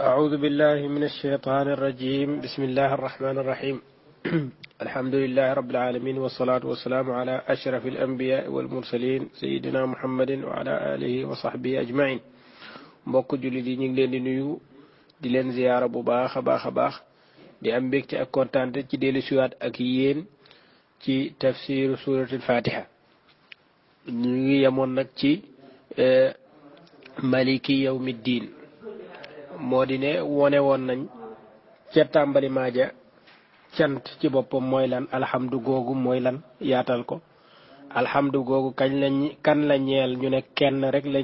أعوذ بالله من الشيطان الرجيم. بسم الله الرحمن الرحيم. الحمد لله رب العالمين والصلاة والسلام على أشرف الأنبياء والمرسلين سيدنا محمد وعلى آله وصحبه أجمعين. mbokk jullit yi ñu ngi leen di nuyu di leen ziyaara bu baax a baax di am mbégte ak kontaante ci dellu siwaat ak yéen ci tafsir suratul fatiha. ñu ngi yemoon nag ci maliki yawmiddin. moo di ne wone woon nañ ca tàmbali maaja cant ci boppam mooy lan, alhamdu googu mooy lan, yaatal ko. alhamdu googu kan la ñeel, ñu ne kenn rek la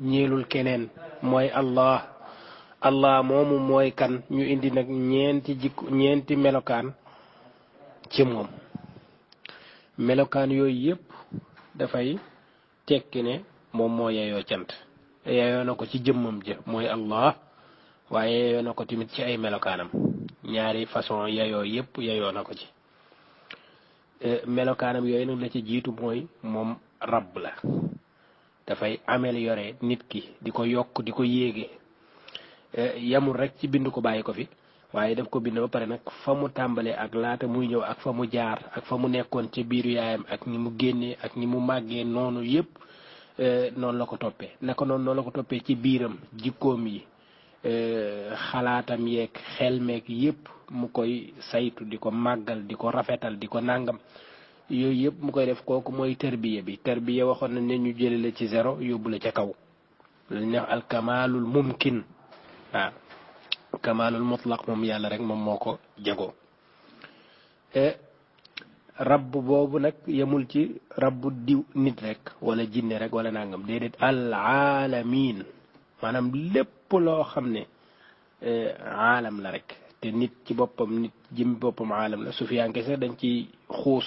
ñeelul keneen, mooy allah moomu mooy kan. ñu indi nag ñeenti melokaan ci moom. melokaan yooyu yëpp dafay tekki ne moom moo yeyoo cant. yeyoo na ko ci jëmmam ja mooy allah, waaye yeyoo na ko tamit ci ay melokaanam. ñaari façon yeyoo yëpp yeyoo na ko ci. melokaanam yooyu nag la ci jiitu mooy moom rabb la. dafay améliorer nit ki, di ko yokk, di ko yéege. yamul rek ci bind ko bàyyi ko fi, waaye daf ko bind ba pare nag fa mu tàmbalee ak laata muy ñëw ak fa mu jaar ak fa mu nekkoon ca biiru yaayam ak ni mu génnee ak ni mu màggee, noonu yëpp noonu la ko toppee. naka noonu la ko toppee ci biiram, jikkoom yi, xalaatam yeeg xel meeg yëpp mu koy saytu, di ko màggal, di ko rafetal, di ko nàngam. yooyu yëpp mu koy def. kooku mooy tarbiya bi. tarbiya waxoon na ne ñu jële la ci zéro yóbbu la ca kaw. lañ wax alkamalul mumkin. waaw kamalul mutlaq moom yàlla rek moom moo ko jagoo. rabb boobu nag yemul ci rabbu diw nit rek wala jinne rek wala nangam, déedéet al alamin, maanaam lépp loo xam ne aalam la rek. te nit ci boppam, nit jëmmi boppam aalam la. sufiyanke sax dañ ci xuus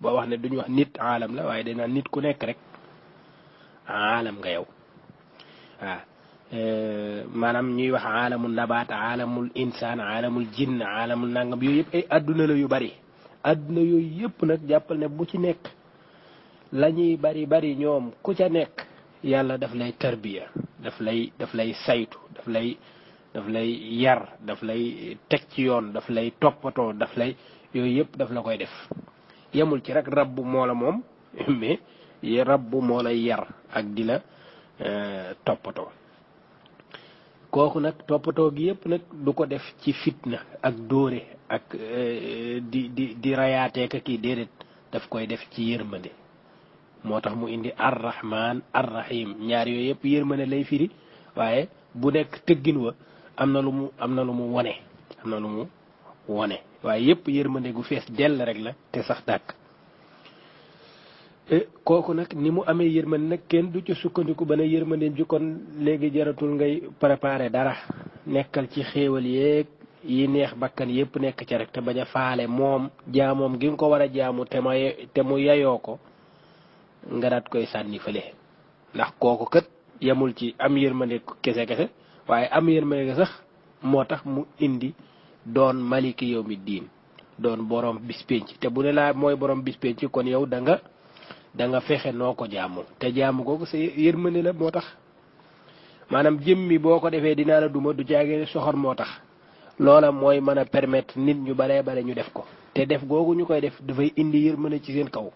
ba wax ne duñu wax nit aalam la, waaye dañ naan nit ku nekk rek aalam nga yow. waaw maanaam ñuy wax aalamul nabaat, aalamul insaan, aalamul jinn, aalamul nangam, yooyu yëpp ay adduna la yu bari. adduna yooyu yëpp nag jàppal ne bu ci nekk la ñuy bari ñoom ku ca nekk yàlla daf lay tarbiya, daf lay saytu, daf lay yar, daf lay teg ci yoon, daf lay toppatoo, yooyu yëpp daf la koy def. yemul ci rek rabbu moo la moom, mais rabbu moo lay yar ak di la toppatoo. kooku nag toppatoo gi yëpp nag du ko def ci fitna ak dóore ak di rayaateeka kii, déedéet daf koy def ci yërmande. moo tax mu indi arrahman arrahim. ñaar yooyu yëpp yërmande lay firi, waaye bu nekk tëggin wa am na lu mu wone. waaye yëpp yërmande gu fees dell rek la te sax dàkk. kooku nag ni mu amee yërmande nag kenn du ci sukkandiku ba ne yërmandeem ji kon léegi jaratul ngay préparer dara. nekkal ci xéewal yeeg yi neex bakkan yëpp nekk ca rek, te bañ a faale moom jaamoom gi nga ko war a jaamu te mu yayoo ko, nga daat koy sànni fële. ndax kooku kat yemul ci am yërmande kese waaye am yërmande ga sax moo tax mu indi doon maliki yawmi diin, doon borom bis penc. te bu ne laa mooy borom bis penc, kon yow da nga fexe noo ko jaamu, te jaamu googu sa yërmande la. moo tax maanaam jëmmi boo ko defee dinaa la duma, du jaagee soxor moo tax. loola mooy mën a permettre nit ñu bare ñu def ko, te def googu ñu koy def dafay indi yërmande ci seen kaw.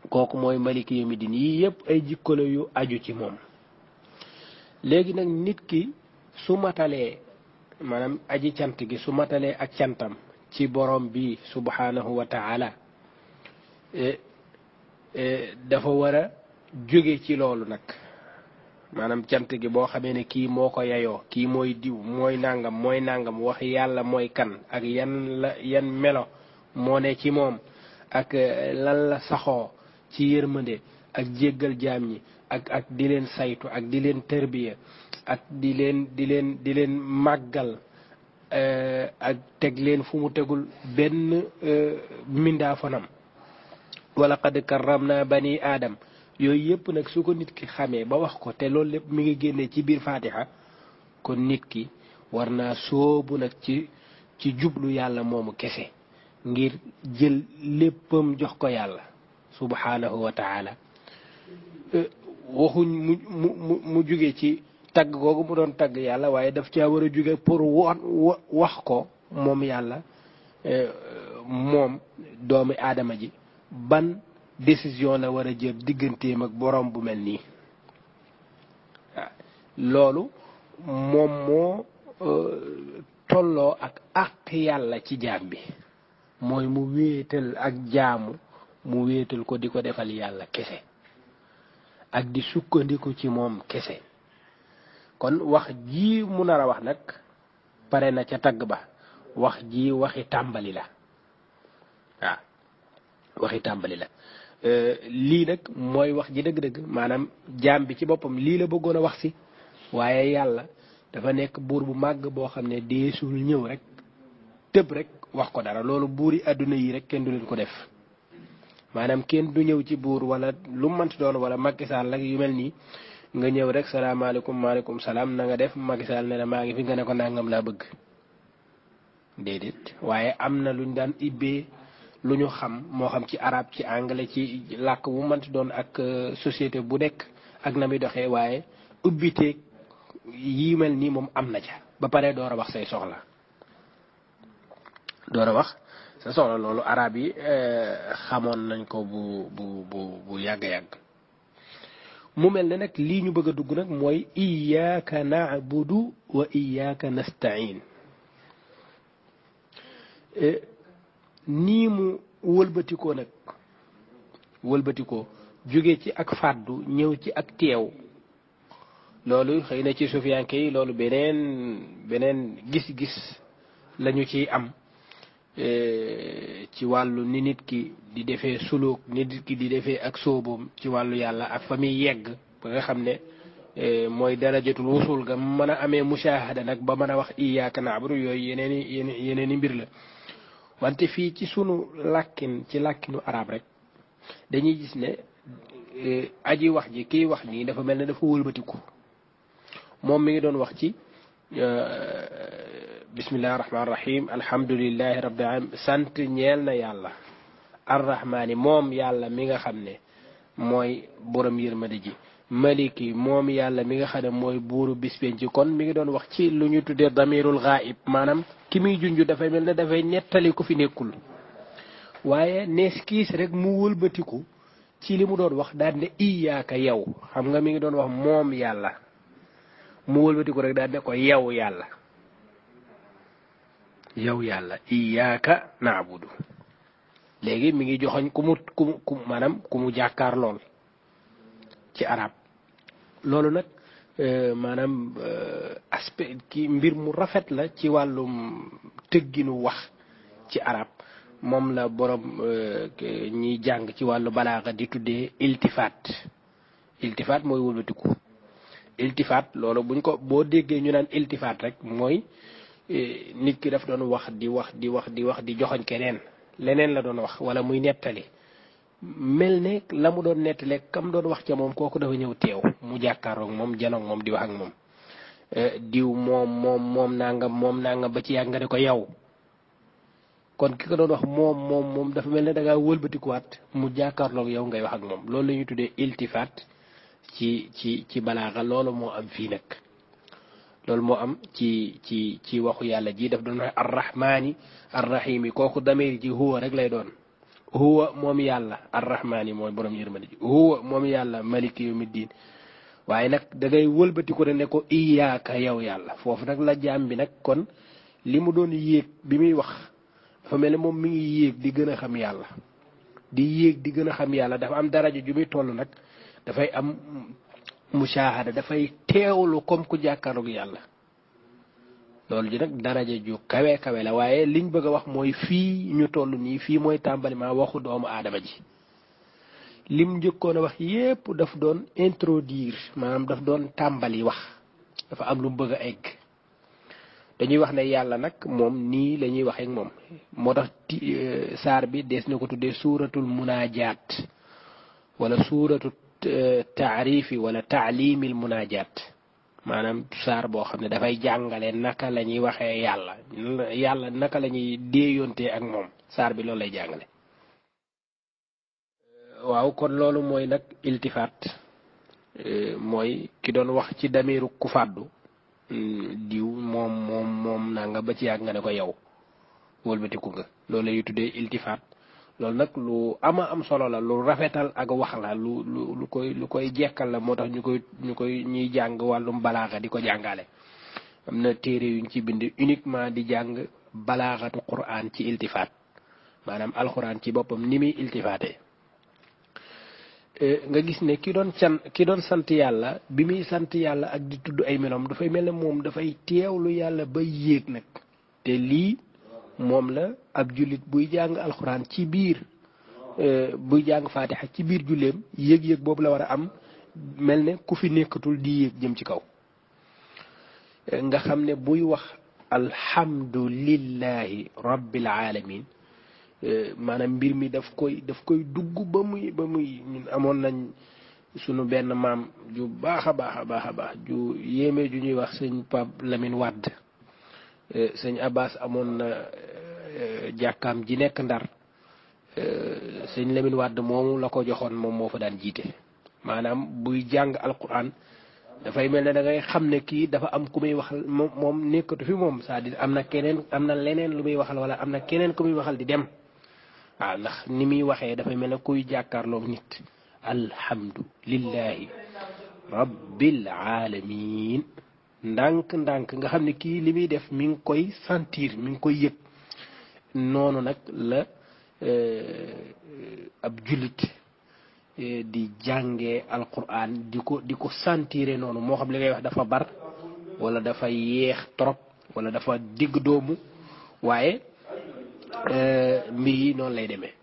kooku mooy maliki yawmi diin. yii yëpp ay jikko la yu aju ci moom. léegi nag nit ki su matalee, maanaam aji cant gi su matalee ak cantam ci borom bi subhanahu wa taala, dafa war a jóge ci loolu nag. maanaam cant gi boo xamee ne kii moo ko yayoo, kii mooy diw, mooy nangam wax yàlla mooy kan, ak yan melo moo ne ci moom, ak lan la saxoo ci yërmande ak jéggal jaam ñi, ak di leen saytu, ak di leen tërbiya, ak di leen màggal, ak teg leen fu mu tegul benn mindaafanam. wala qad karramna bani aadam. yooyu yëpp nag su ko nit ki xamee ba wax ko, te loolu lépp mi ngi génnee ci biir Fatiha, kon nit ki war naa soobu nag ci jublu yàlla moomu kese, ngir jël léppam jox ko yàlla subhanahu wa taala. waxuñ mu jóge ci tagg googu mu doon tagg yàlla waaye daf caa war a jóge pour wax ko moom yàlla moom doomi aadama ji ban décision la war a jël digganteem ak borom bu mel nii loolu moom moo tolloo ak àq yàlla ci jaam bi mooy mu wéetal ak jaamu mu wéetal ko di ko defal yàlla kese ak di sukkandiku ci moom kese kon wax ji mu nar a wax nag pare na ca tagg ba wax ji waxi tàmbali la waaw waxi tàmbali la lii nag mooy wax ji dëgg-dëgg maanaam jaam bi ci boppam lii la bëggoon a wax si waaye yàlla dafa nekk buur bu màgg boo xam ne deesul ñëw rek tëb rek wax ko dara loolu buuri àdduna yi rek kenn du leen ko def maanaam kenn du ñëw ci buur wala lu mënti doon wala Macky Sall ak yu mel nii nga ñëw rek salaamaaleykum maaleykum salaam na nga def Macky Sall ne la maa ngi fi nga ne ko nangam laa bëgg déedéet waaye am na luñ daan ibbee lu ñu xam moo xam ci arab ci anglais ci làkk bu mënti doon ak société bu nekk ak na muy doxee waaye ubbiteeg yi mel nii moom am na ca ba pare door a wax say soxla door a wax sa soxla loolu arab yi xamoon nañ ko bu yàgg-yàgg mu mel ne nag lii ñu bëgg a dugg nag mooy iyyaka na'budu wa iyyaka nasta'in nii mu wëlbatikoo nag wëlbatikoo jóge ci ak fàddu ñëw ci ak teew loolu xëy na ci sufiyanke yi loolu beneen gis-gis lañu ciy am ci wàllu ni nit ki di defee suluk ni nit ki di defee ak sóoboom ci wàllu yàlla ak fa muy yegg ba nga xam ne mooy darajatul wusul ga mën a amee mushahada nag ba mën a wax iyyaka na'budu yooyu yeneeni mbir la wante fii ci sunu làkkin ci làkkinu arab rek dañuy gis ne aji wax ji kiy wax nii dafa mel ne dafa wëlbatiku moom mi ngi doon wax ci bismillahi rahmaani rahim alhamdulillahi rabbil alamin sant ñeel na yàlla arrahmaani moom yàlla mi nga xam ne mooy borom yërmande ji maliki moom yàlla mi nga xam ne mooy buuru bispen ci kon mi ngi doon wax ci lu ñu tuddee damirul ghaib maanaam ki muy junj dafay mel ne dafay nettali ku fi nekkul waaye nees kiis rek mu wëlbatiku ci li mu doon wax daal ne iyaaka yow xam nga mi ngi doon wax moom yàlla mu wëlbatiku rek daal ne ko yow yàlla iyaaka naabudu léegi mi ngi joxoñ ku mu jàkkaar lool ci arab loolu nag maanaam aspect ki mbir mu rafet la ci wàllum tëgginu wax ci arab moom la borom ñiy jàng ci wàllu balaaxa di tuddee iltifaat mooy wëlbatiku iltifaat loolu buñ ko boo déggee ñu naan iltifaat rek mooy nit ki daf doon wax di joxoñ keneen leneen la doon wax wala muy nettali mel ne la mu doon nettale kam doon wax ca moom kooku dafa ñëw teew mu jàkkaaroog moom janoog moom di wax ak moom diw moom nangam ba ci yàgg nga ne ko yow kon ki ko doon wax moom dafa mel ne da ngaa wëlbatikuwaat mu jàkkaarloog yow ngay wax ak moom loolu la ñuy tuddee iltifaat ci balaaxa loolu moo am fii nag loolu moo am ci waxu yàlla ji daf doon wax arrahmaani arrahimi kooku damir ji huwa rek lay doon huwa moom yàlla arrahmaani mooy borom yërmande ji huwa moom yàlla maliki yawmiddin waaye nag da ngay wëlbatiku rek ne ko iyaaka yow yàlla foofu nag la jaam bi nag kon li mu doon yéeg bi muy wax dafa mel ne moom mi ngi yéeg di gën a xam yàlla di yéeg di gën a xam yàlla dafa am daraja ju muy toll nag dafay am mushahada dafay teewlu comme ku jàkkaarloog yàlla loolu ji nag daraja ju kawe la waaye liñ bëgg a wax mooy fii ñu toll nii fii mooy tàmbali maa waxu doomu aadama ji lim njëkkoon a wax yépp daf doon introduire maanaam daf doon tàmbali wax dafa am lu mu bëgg a egg dañuy wax ne yàlla nag moom nii la ñuy waxee ak moom moo tax saar bi dees na ko tuddee suuratul munaajaat wala suuratu taarifi wala taalimil munaajaat maanaam saar boo xam ne dafay jàngale naka la ñuy waxee yàlla naka la ñuy déeyoontee ak moom saar bi loolu lay jàngale waaw kon loolu mooy nag iltifaat mooy ki doon wax ci damiru ku fàddu diw moom naa nga ba ci yàgg nga ne ko yow wëlbatiku nga loolu lay tuddee iltifaat loolu nag lu ama am solo la lu rafetal ak wax la lu koy jekkal la moo tax ñu koy ñuy jàng wàllum balaaxa di ko jàngale am na téere yuñ ci bind uniquement di jàng balaaxatu quraan ci iltifaat maanaam alxuraan ci boppam ni muy iltifaate nga gis ne ki doon sant yàlla bi muy sant yàlla ak di tudd ay meloom dafay mel ne moom dafay teewlu yàlla ba yéeg nag te lii moom la ab jullit buy jàng alxuraan ci biir buy jàng faatixa ci biir julleem yéeg-yéeg boobu la war a am mel ne ku fi nekkatul di yéeg jëm ci kaw nga xam ne buy wax alhamdulillahi rabbil alamin maanaam mbir mi daf koy dugg ba muy ñun amoon nañ sunu benn maam ju baax a baax ju yéeme ju ñuy wax sëñ Pape Lamine Wade sëñ Abbas amoon na jàkkaam ji nekk Ndar sëñ Lamine Wade moomu la ko joxoon moom moo fa daan jiite maanaam buy jàng alquran dafay mel ne da ngay xam ne kii dafa am ku muy waxal moom nekkatu fi moom c'est-à-dire am na leneen lu muy waxal wala am na keneen ku muy waxal di dem waaw ndax ni muy waxee dafay mel ne kuy jàkkaarloog nit alhamdulillahi rabbil alamin ndànk nga xam ne kii li muy def mi ngi koy sentir mi ngi koy yëg noonu nag la ab jullit di jàngee alquran di ko sentir noonu moo xam li ngay wax dafa bar wala dafa yeex trop wala dafa digg doomu waaye mbir yi noonu lay demee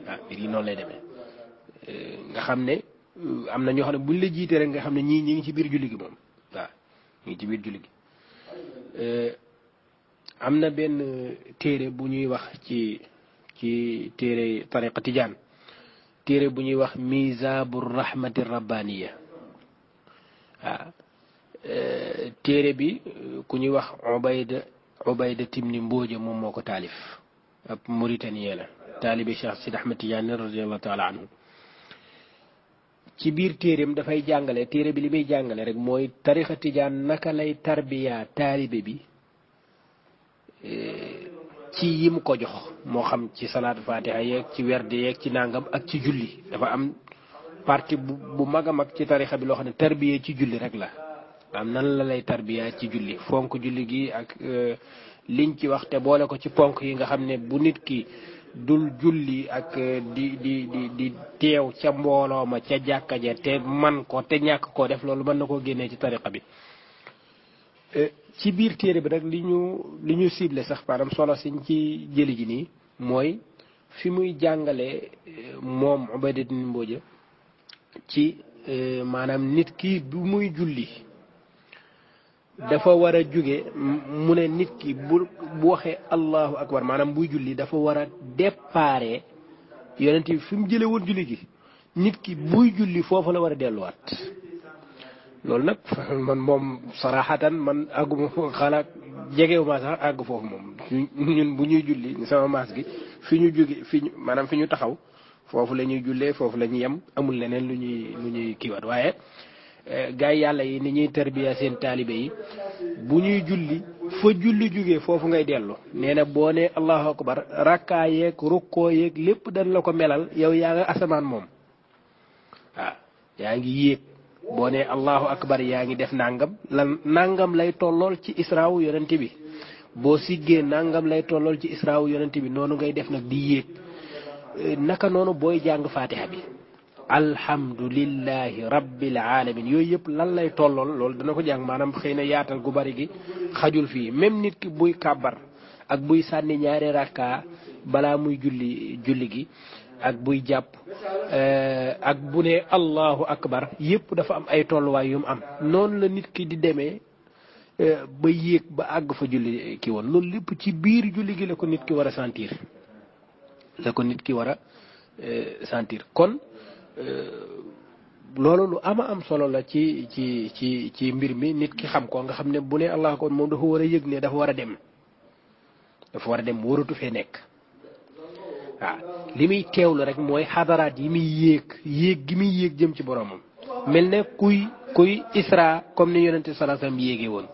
waaw mbir yi noonu lay demee nga xam ne am na ñoo xam ne buñ la jiitee rek nga xam ne ñi ngi ci biir julli gi moom waaw ñu ngi ci biir julli gi am na benn téere bu ñuy wax ci téere tariqa tijaan téere bu ñuy wax mizabu rahmati rabbaniya waaw téere bi ku ñuy wax Ubayda Timni Mbooja moom moo ko taalif ab Mauritanien la taalibe Cheikh Sidi Ahmed Tidiane radiallahu taala anhu ci biir téereem dafay jàngale téere bi li muy jàngale rek mooy tariqa tijaan naka lay tarbiya taalibe bi ci yim ko jox moo xam ci salaatu fatiha yeeg ci werde yeeg ci nangam ak ci julli dafa am partie bu mag a mag ci tarixa bi loo xam ne tarbiya ci julli rek la am nan la lay tarbiya ci julli fonk julli gi ak liñ ci wax te boole ko ci ponk yi nga xam ne bu nit ki dul julli ak di teew ca mbooloo ma ca jàkka ja te man ko te ñàkk koo def loolu mën na koo génnee ci tariqa bi ci biir téere bi rek li ñu ciblé sax maanaam solo siñ ci jëli ji nii mooy fi muy jàngale moom Ubayda Mbooja ci maanaam nit ki bu muy julli dafa war a jóge mu ne nit ki bu waxee allahu akbar maanaam buy julli dafa war a déparé yonent bi fi mu jële woon julli gi nit ki buy julli foofu la war a delluwaat loolu nag man moom saraxatan man àgguma xalaat jegewuma sax àgg foofu moom ñun bu ñuy julli sama maas gi fi ñu jóge maanaam fi ñu taxaw foofu la ñuy jullee foofu la ñuy yem amul leneen lu ñuy kiiwaat waaye gaay yàlla yi ni ñuy tarbiya seen taalibe yi bu ñuy julli fa julli jógee foofu ngay dellu nee na boo ne allahu akbar rakkaa yeeg rukkoo yeeg lépp dañ la ko melal yow yaa nga asamaan moom waaw yaa ngi yéeg boo ne allahu akbar yaa ngi def nangam lay tollool ci israawu yonente bi boo siggee nangam lay tollool ci israawu yonente bi noonu ngay def nag di yéeg naka noonu booy jàng fatiha bi alhamdulillahi rabbil alamin yooyu yëpp lan lay tollool loolu dana ko jàng maanaam xëy na yaatal gu bari gi xajul fii même nit ki buy kàbbar ak buy sànni ñaari rakka balaa muy julli gi ak buy jàpp ak bu ne allahu akbar yëpp dafa am ay tolluwaay yu mu am noonu la nit ki di demee ba yéeg ba àgg fa julli ki woon loolu lépp ci biir julli gi la ko nit ki war a sentir kon loolu lu am solo la ci mbir mi nit ki xam ko nga xam ne bu ne allah kon moom dafa war a yëg ne dafa war a dem waratu fee nekk waaw li muy teewlu rek mooy xadaraat yi muy yéeg gi muy yéeg jëm ci boromam mel ne kuy isra comme ni yonente sallallahu alayhi wasallam yéege woon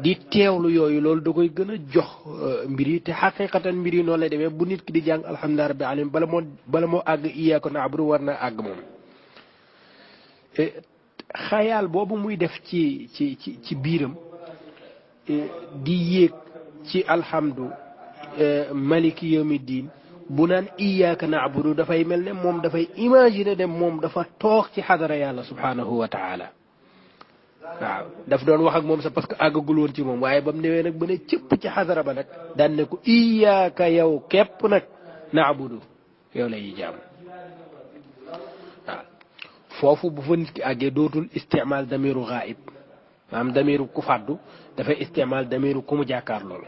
di teewlu yooyu loolu da koy gën a jox mbir yi te xaqiqatan mbir yi noonu lay demee bu nit ki di jàng alhamdulilah rabbil alamin bala moo àgg iyyaaka na'budu war na àgg moom xayaal boobu muy def ci biiram di yéeg ci alhamdu maliki yawmi diin bu naan iyyaaka na'budu dafay mel ne moom dafay imaginer dem moom dafa toog ci xadara yàlla subhanahu wa taala waaw daf doon wax ak moom sax parce que àggagul woon ci moom waaye ba mu newee nag ba ne cëpp ci xadara ba nag daan ne ko iyyaaka yow képp nag na'budu yow lay jaam waaw foofu bu fa nit ki àggee dootul istimaal damiru ghaib maanaam damiru ku fàddu dafay istimaal damiru ku mu jàkkaar lool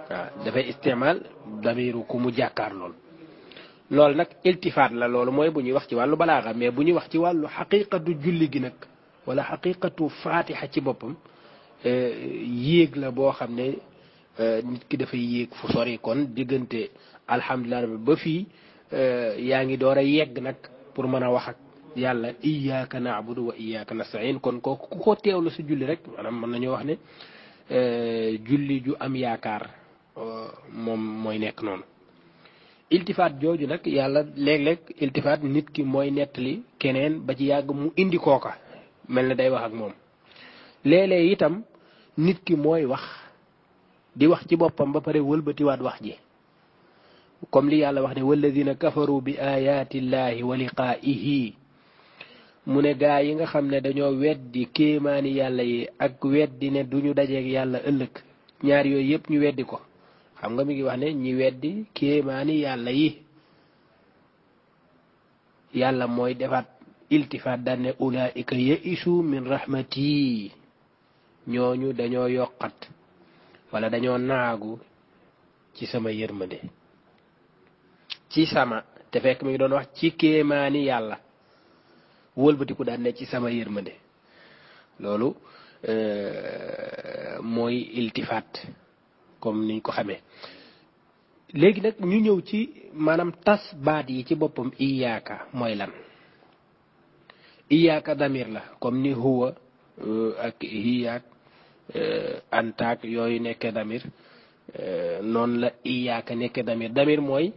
waaw dafay istimaal damiru ku mu jàkkaar lool loolu nag iltifaat la loolu mooy bu ñuy wax ci wàllu balaaxa mais bu ñuy wax ci wàllu xaqiqatu julli gi nag wala xaqiqatu fatiha ci boppam yéeg la boo xam ne nit ki dafay yéeg fu sori kon diggante alhamdulilah rabbi ba fii yaa ngi door a yegg nag pour mën a wax ak yàlla iyyaaka na'budu wa iyyaaka nasta'in kon kooku ku ko teewlu si julli rek maanaam mën nañoo wax ne julli ju am yaakaar moom mooy nekk noonu iltifaat jooju nag yàlla léeg-léeg iltifaat nit ki mooy nettali keneen ba ci yàgg mu indi kooka mel na day wax ak moom léeg-léeg itam nit ki mooy wax di wax ci boppam ba pare wëlbatiwaat wax ji comme li yàlla wax ne walladina kafaru bi ayati llahi wa liqaa'ihi mu ne gaa yi nga xam ne dañoo weddi kéemaani yàlla yi ak weddi ne duñu dajeeg yàlla ëllëg ñaar yooyu yëpp ñu weddi ko xam nga mi ngi wax ne ñi weddi kéemaani yàlla yi yàlla mooy defaat iltifaat daan ne ulaika ya'isu min rahmati ñooñu dañoo yokkat wala dañoo naagu ci sama yërmande ci sama te fekk mi ngi doon wax ci kéemaani yàlla wëlbatiku daan ne ci sama yërmande loolu mooy iltifaat comme niñ ko xamee léegi nag ñu ñëw ci maanaam tas baat yi ci boppam iyyaaka mooy lan iyyaaka damir la comme ni huwa ak hiyaak antaak yooyu nekkee damir noonu la iyyaaka nekkee damir damir mooy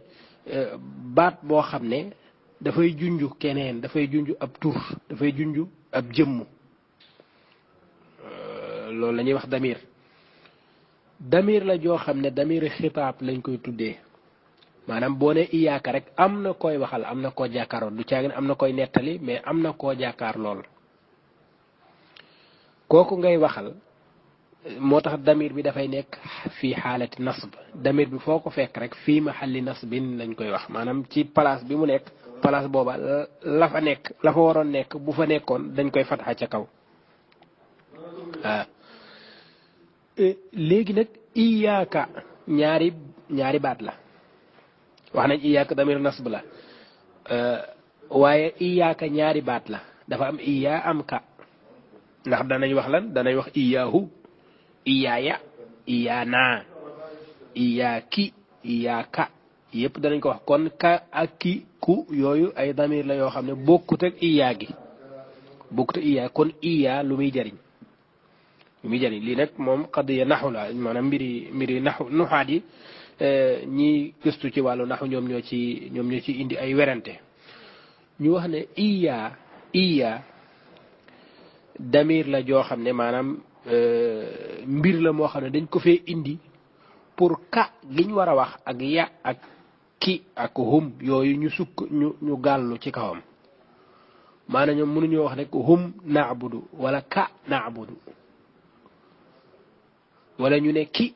baat boo xam ne dafay junju keneen dafay junju ab tur dafay junju ab jëmm loolu la ñuy wax damir damir la joo xam ne damir xitaab lañ koy tuddee maanaam boo ne iyyaaka rek am na koy waxal am na koo jàkkaaroon du caagin am na koy nettali mais am na koo jàkkaar lool kooku ngay waxal moo tax damir bi dafay nekk fii xaalati nasb damir bi foo ko fekk rek fii mahalli nasbin lañ koy wax maanaam ci place bi mu nekk place booba la fa nekk la fa waroon nekk bu fa nekkoon dañ koy fatxa ca kaw waaw léegi nag iyyaaka ñaari baat la wax nañ iyyaaka damir nasb la waaye iyyaaka ñaari baat la dafa am iyyaa am ka ndax danañ wax lan danañ wax iyyaahu iyyaaya iyyaanaa iyyaaki iyyaaka yëpp danañ ko wax kon ka ak ki ku yooyu ay damir la yoo xam ne bokkut ak iyyaa gi bokkut ak iyyaa kon iyyaa lu muy jariñ lii nag moom qadiya naxu la maanaam mbiri naxu nuxaat yi ñi gëstu ci wàllu naxu ñoom ñoo ci indi ay werante ñu wax ne iyyaa damir la joo xam ne maanaam mbir la moo xam ne dañ ko fee indi pour ka giñ war a wax ak ya ak ki ak hum yooyu ñu sukk ñu gàllu ci kawam maanaam ñoom mënuñoo wax rek hum na'budu wala ka na'budu wala ñu ne ki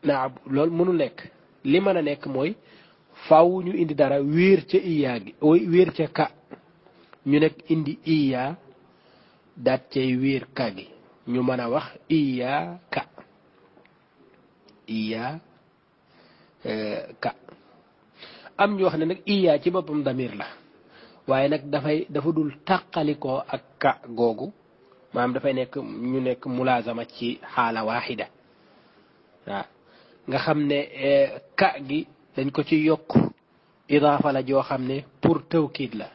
na'budu loolu mënu nekk li mën a nekk mooy faaw ñu indi dara wéer ca iyyaa gi wéer ca ka ñu nekk indi iyyaa daat cay wéer ka gi ñu mën a wax iyyaa ka am ñu wax ne nag iyyaa ci boppam damir la waaye nag dafa dul tàqalikoo ak ka googu maanaam dafay nekk mulaazama ci xaala waaxida waaw nga xam ne ka gi dañ ko ci yokk idaafa la joo xam ne pour tawkiid la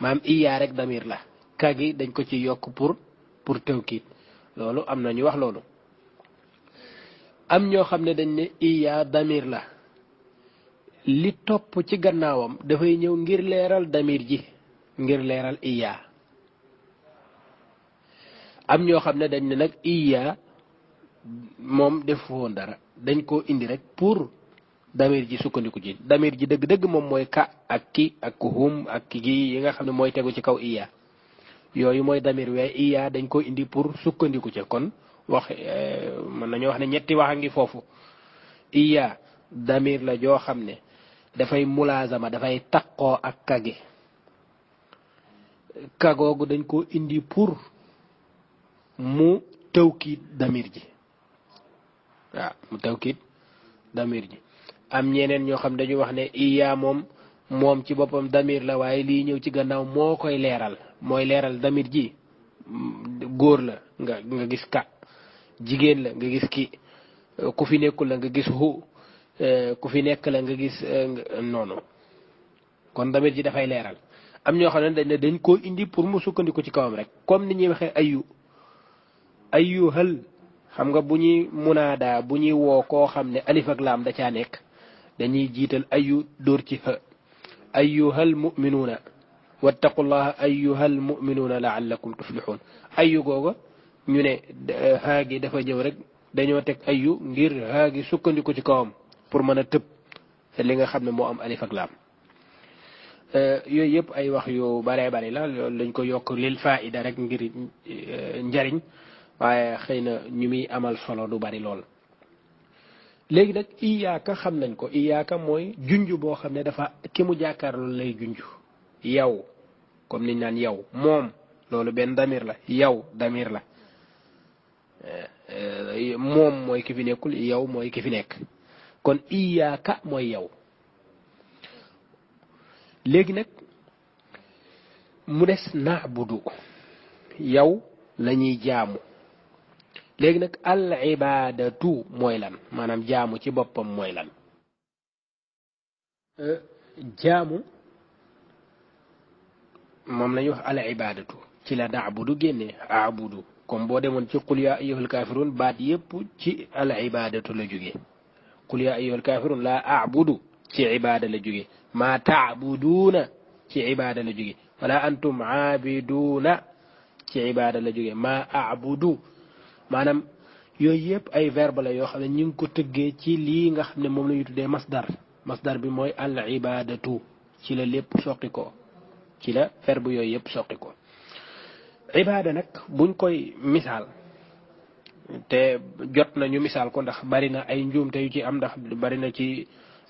maam iya rek damir la ka gi dañ ko ci yokk pour tawkiid loolu am na ñu wax loolu am ñoo xam ne dañ ne iya damir la li topp ci gannaawam dafay ñëw ngir leeral damir ji ngir leeral iya am ñoo xam ne dañ ne nag iya moom def woon dara dañ koo indi rek pour damir ji sukkandiku ci damir ji dëgg-dëgg moom mooy ka ak ki ak hum ak ki yi nga xam ne mooy tegu ci kaw iya yooyu mooy damir waaye iya dañ koo indi pour sukkandiku ca kon wax mën nañu wax ne ñetti wax a ngi foofu iya damir la joo xam ne dafay mulaazama dafay taqoo ak kagi kagoogu dañ koo indi pour mu tawkiit damir ji waaw mu tawkiit damir ji am ñeneen ñoo xam dañu wax ne iya moom ci boppam damir la waaye lii ñëw ci gannaaw moo koy leeral mooy leeral damir ji góor la nga gis ka jigéen la nga gis ki ku fi nekkul la nga gis hu ku fi nekk la nga gis noonu kon damir ji dafay leeral am ñoo xam ne dañ koo indi pour mu sukkandiku ci kawam rek comme ni ñuy waxee ayyuhal xam nga bu ñuy munaada bu ñuy woo koo xam ne alif ak laam da caa nekk dañuy jiital ayu dóor ci ha ayyuhal mu'minuuna wattaqullaha ayyuhal mu'minuuna la'allakum tuflihun ayu googa ñu ne haa gi dafa ñëw rek dañoo teg ayu ngir haa gi sukkandiku ci kawam pour mën a tëb li nga xam ne moo am alif ak laam yooyu yëpp ay wax yu baree bari la loolu lañ ko yokk lil faida rek ngir njariñ waaye xëy na ñu muy amal solo du bari lool léegi nag iyaaka xam nañ ko iyaaka mooy junj boo xam ne dafa ki mu jàkkaarloo lay junj yow comme niñ naan yow moom loolu benn damir la yow damir la moom mooy ki fi nekkul yow mooy ki fi nekk kon iyaaka mooy yow léegi nag mu des naabudu yow lañuy jaamu léegi nag al ibaadatu mooy lan maanaam jaamu ci boppam mooy lan jaamu moom lañuy wax al ibaadatu ci la naabudu génne aabudu comme boo demoon ci qul yaa ayyuhal kaafiruun baat yépp ci al ibaadatu la jóge qul yaa ayyuhal kaafiruun laa aabudu ci ibaada la jóge maa taabuduuna ci ibaada la jóge wala antum aabiduuna ci ibaada la jóge maa aabudu maanaam yooyu yëpp ay verbe la yoo xam ne ñu ngi ko tëggee ci lii nga xam ne moom la ñu tuddee masdar bi mooy al ibadatu ci la lépp soqi ko ci la verbe yooyu yëpp soqi ko ibaada nag buñ koy misaal te jot na ñu misaal ko ndax bari na ay njuumte yu ci am ndax bari na ci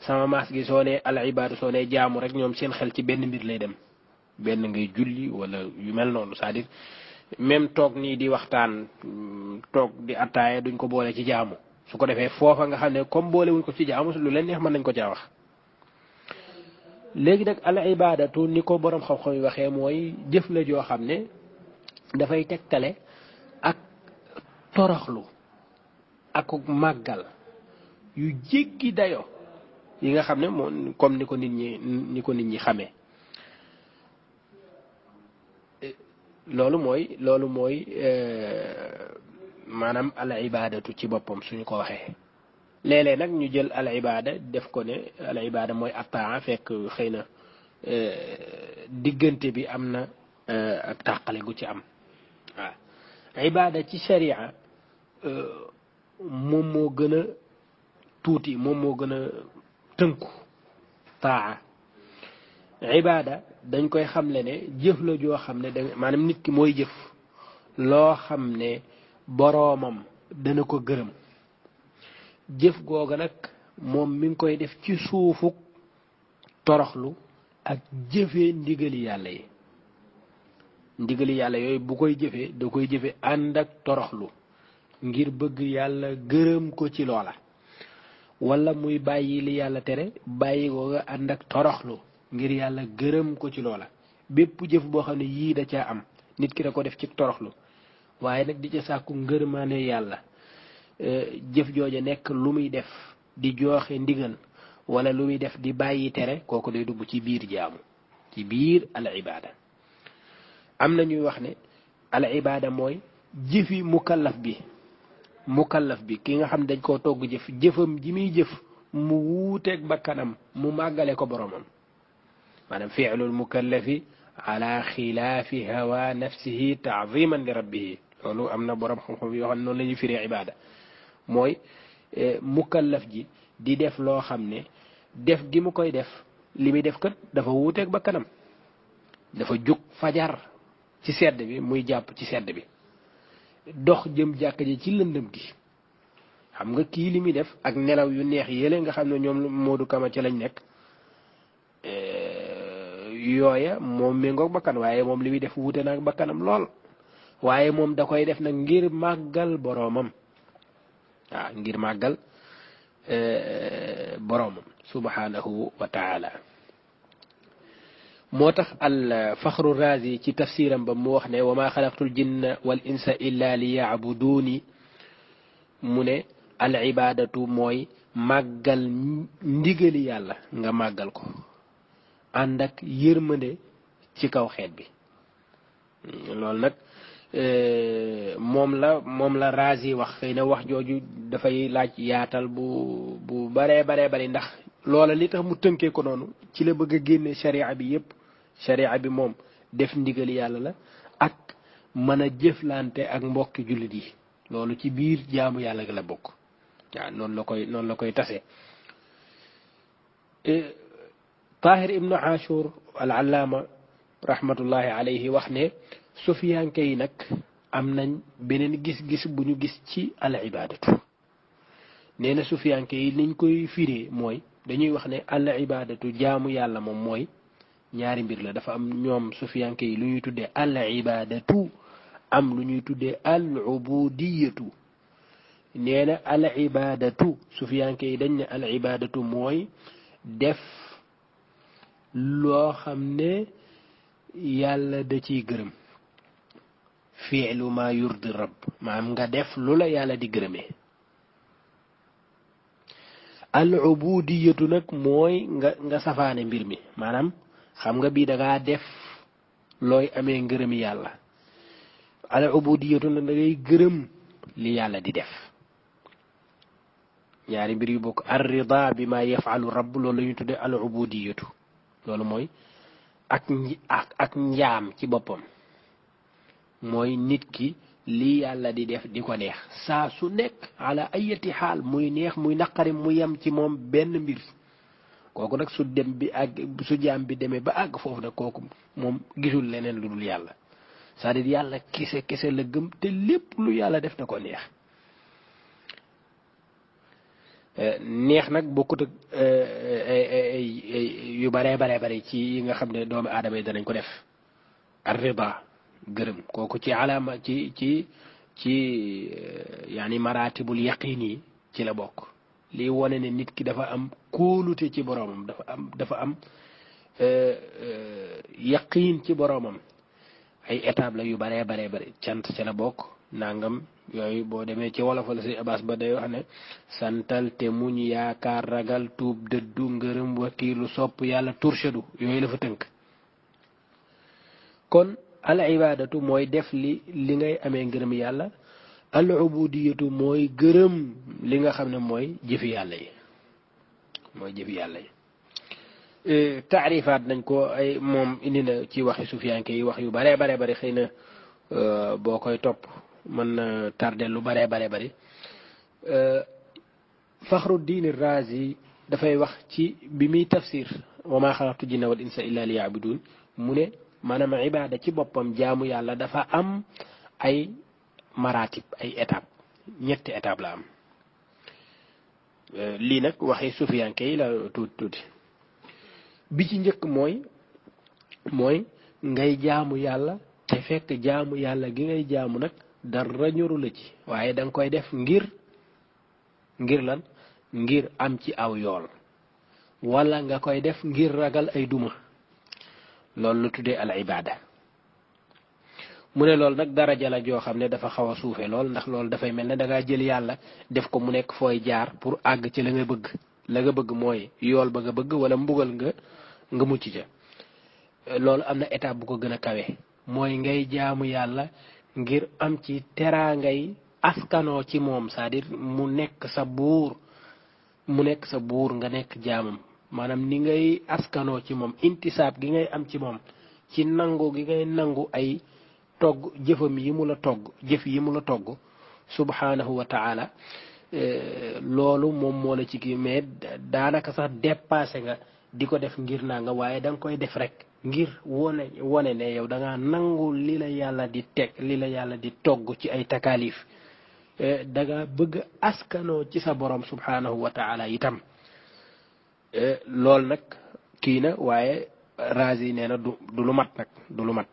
sama maas gi soo ne al ibaada soo ne jaamu rek ñoom seen xel ci benn mbir lay dem benn ngay julli wala yu mel noonu c'est-à-dire même toog nii di waxtaan toog di attaaya duñ ko boole ci jaamu su ko defee foofa nga xam ne comme boole wuñ ko ci jaamu lu leen neex mën nañ ko caa wax léegi nag al ibadatu ni ko borom xam-xam yi waxee mooy jëf la joo xam ne dafay tegtale ak toroxlu ak màggal yu jéggi dayo yi nga xam ne moom comme ni ko nit ñi xamee loolu mooy maanaam al ibadatu ci boppam suñu ko waxee léeg-léeg nag ñu jël al ibada def ko ne al ibada mooy attaa fekk xëy na diggante bi am na ak tàqale gu ci am waaw ibada ci sharia moom moo gën a tuuti moom moo gën a tënku taa ibada dañ koy xamle ne jëf la joo xam ne da maanaam nit ki mooy jëf loo xam ne boroomam dana ko gërëm jëf googa nag moom mi ngi koy def ci suufuk toroxlu ak jëfee ndigali yàlla yi ndigali yàlla yooyu bu koy jëfee da koy jëfe ànd ak toroxlu ngir bëgg yàlla gërëm ko ci loola wala muy bàyyi li yàlla tere bàyyi googa ànd ak toroxlu ngir yàlla gërëm ko ci loola bépp jëf boo xam ne yii da caa am nit ki da ko def ci toroxlu waaye nag di ca sàkku ngërmaane yàlla jëf jooja nekk lu muy def di joxe ndigal wala lu muy def di bàyyi tere kooku day dugg ci biir jaamu ci biir al ibada am na ñuy wax ne al ibaada mooy jëfi mukallaf bi ki nga xam dañ koo togg jëfam ji muy jëf mu wuuteeg bakkanam mu màggale ko boromam maanaam fi'lul mukallafi ala xilaafi hawa nafsihi ta'ziman li rabbihi loolu am na borom xam-xam yoo xam ne noonu la ñuy firee ibaada mooy mukallaf ji di def loo xam ne def gi mu koy def li muy def kat dafa wuuteeg bakkanam dafa jóg fajar ci sedd bi muy jàpp ci sedd bi dox jëm jàkka ji ci lëndëm gi xam nga kii li muy def ak nelaw yu neex yële nga xam ne ñoom Modou Kama ci lañ nekk yooya moom méngoog bakkan waaye moom li muy def wuute na ak bakkanam lool waaye moom da koy def nag ngir màggal boroomam waaw ngir màggal boroomam subhanahu wa taala moo tax al faxru razi ci tafsiram ba mu wax ne wa ma xalaqtul jinna wal insa illa li yaabuduuni mu ne al ibadatu mooy màggal ndigali yàlla nga màggal ko ànd ak yërmande ci kaw xeet bi loolu nag moom la razi wax xëy na wax jooju dafay laaj yaatal bu baree bari ndax loola li tax mu tënkee ko noonu ci la bëgg a génne sharia bi yépp sharia bi moom def ndigal yàlla la ak mën a jëflante ak mbokki jullit yi loolu ci biir jaamu yàlla gi la bokk waaw noonu la koy tase Tahir ibnu Ashur al allaama rahmatullahi alayhi wax ne sufiyanke yi nag am nañ beneen gis-gis bu ñu gis ci al ibadatu nee na sufiyanke yi niñ koy firee mooy dañuy wax ne al ibadatu jaamu yàlla moom mooy ñaari mbir la dafa am ñoom sufiyanke yi lu ñuy tuddee al ibadatu am lu ñuy tuddee al ubudiyatu nee na al ibadatu sufiyanke yi dañ ne al ibadatu mooy def loo xam ne yàlla da ciy gërëm fi'lu ma yurdi rabb maanaam nga def lu la yàlla di gërëmee al ubudiyatu nag mooy nga safaane mbir mi maanaam xam nga bii dangaa def looy amee ngërëmi yàlla al ubudiyatu nag da ngay gërëm li yàlla di def ñaari mbir yu bokk ar rida bi ma yafalu rabb loolu la ñu tudde al ubudiyatu loolu mooy ak njaam ci boppam mooy nit ki li yàlla di def di ko neex saa su nekk ala ayati xaal muy neex muy naqari mu yem ci moom benn mbir kooku nag su jaam bi demee ba àgg foofu nag kooku moom gisul leneen lu dul yàlla c'est-à-dire yàlla kese la gëm te lépp lu yàlla def da ko neex neex nag bokkut ak yu bare ci yi nga xam ne doomu aadama yi danañ ko def ar-rida gërëm kooku ci alaama ci yaani maratibul yaqin yi ci la bokk lii wone ne nit ki dafa am kóolute ci boroomam dafa am yaqin ci boroomam ay étape la yu bare cant ci la bokk nangam yooyu boo demee ci wolofal si abbas ba day wax ne santal te muñ yaakaar ragal tuub dëddu ngërëm wakiilu sopp yàlla turshadu yooyu la fa tënk kon al ibadatu mooy def li ngay amee ngërëm yàlla al ubudiyatu mooy gërëm li nga xam ne mooy jëfi yàlla yi taarifaat nañ ko ay moom indi na ci waxi sufiyanke yi wax yu bare xëy na boo koy topp mën na tardé lu bare bari Fakhruddin Razi dafay wax ci bi muy tafsir wa maa xalaqtu jinna wal insa illa liya'budun mu ne maanaam ibaada ci boppam jaamu yàlla dafa am ay maratib ay étape ñetti étape la am lii nag waxi sufiyanke yi la tuuti bi ci njëkk mooy ngay jaamu yàlla te fekk jaamu yàlla gi ngay jaamu nag dara ñoru la ci waaye da nga koy def ngir lan ngir am ci aw yool wala nga koy def ngir ragal ay duma loolu la tuddee al ibada mu ne loolu nag daraja la joo xam ne dafa xaw a suufe lool ndax loolu dafay mel ne da ngaa jël yàlla def ko mu nekk fooy jaar pour àgg ci la nga bëgg mooy yool ba nga bëgg wala mbugal nga mucc ca loolu am na étape bu ko gën a kawe mooy ngay jaamu yàlla ngir am ci teraangay askanoo ci moom c'est-à-dire mu nekk sa buur nga nekk jaamam maanaam ni ngay askanoo ci moom intisaab gi ngay am ci moom ci nangu gi ngay nangu ay togg jëfam yi mu la togg jëf yi mu la togg subhanahu wa taala loolu moom moo la ci kii mais daanaka sax dépassé nga di ko def ngir naa nga waaye da nga koy def rek ngir wone ne yow da ngaa nangu li la yàlla di teg li la yàlla di togg ci ay takaalif da nga bëgg askanoo ci sa borom subhanahu wa taala itam loolu nag kii na waaye Razi nee na du lu mat nag du lu mat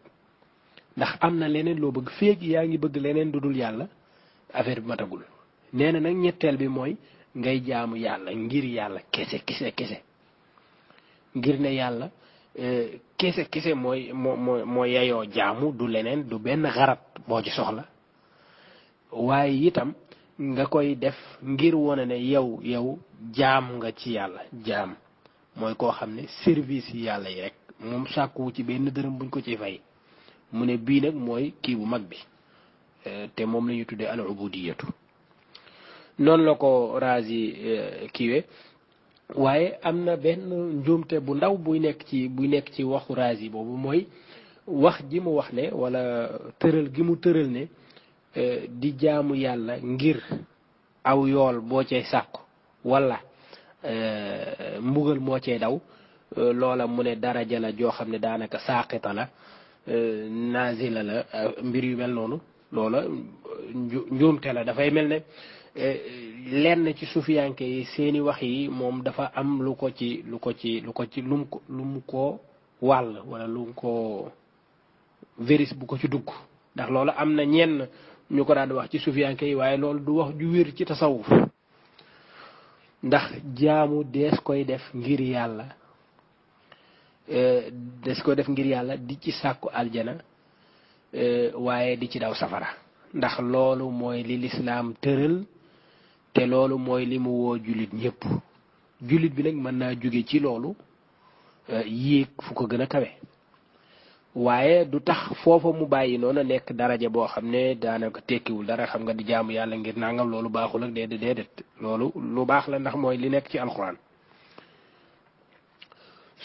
ndax am na leneen loo bëgg féeg yaa ngi bëgg leneen du dul yàlla affaire bi matagul nee na nag ñetteel bi mooy ngay jaamu yàlla ngir yàlla kese ngir ne yàlla kese mooy yayoo jaamu du leneen du benn xarat boo ci soxla waaye itam nga koy def ngir wone ne yow jaam nga ci yàlla jaam mooy koo xam ne service yi yàlla yi rek moom sàkkuwu ci benn dërëm buñ ko ci fay mu ne bii nag mooy kii bu mag bi te moom la ñuy tuddee al ubudiyatu noonu la ko Razi kiiwe waaye am na benn njuumte bu ndaw buy nekk ci waxu Razi boobu mooy wax ji mu wax ne wala tëral gi mu tëral ne di jaamu yàlla ngir aw yool boo cay sàkku wala mbugal moo cay daw loola mu ne daraja la joo xam ne daanaka saaqita la nazila la mbir yu mel noonu loola njuumte la dafay mel ne lenn ci sufiyanke yi seeni wax yi moom dafa am lu mu ko wàll wala lu mu ko virus bu ko ci dugg ndax loolu am na ñenn ñu ko daan wax ci sufiyanke yi waaye loolu du wax ju wér ci tasawuf ndax jaamu dees koy def ngir yàlla di ci sàkku aljana waaye di ci daw safara ndax loolu mooy li lislaam tëral te loolu mooy li mu woo jullit ñëpp jullit bi nag mën naa jóge ci loolu yéeg fu ko gën a kawe waaye du tax foofa mu bàyyi noonu nekk daraja boo xam ne daanaka tekkiwul dara xam nga di jaamu yàlla ngir nangam loolu baaxul ak déedéet loolu lu baax la ndax mooy li nekk ci alxuraan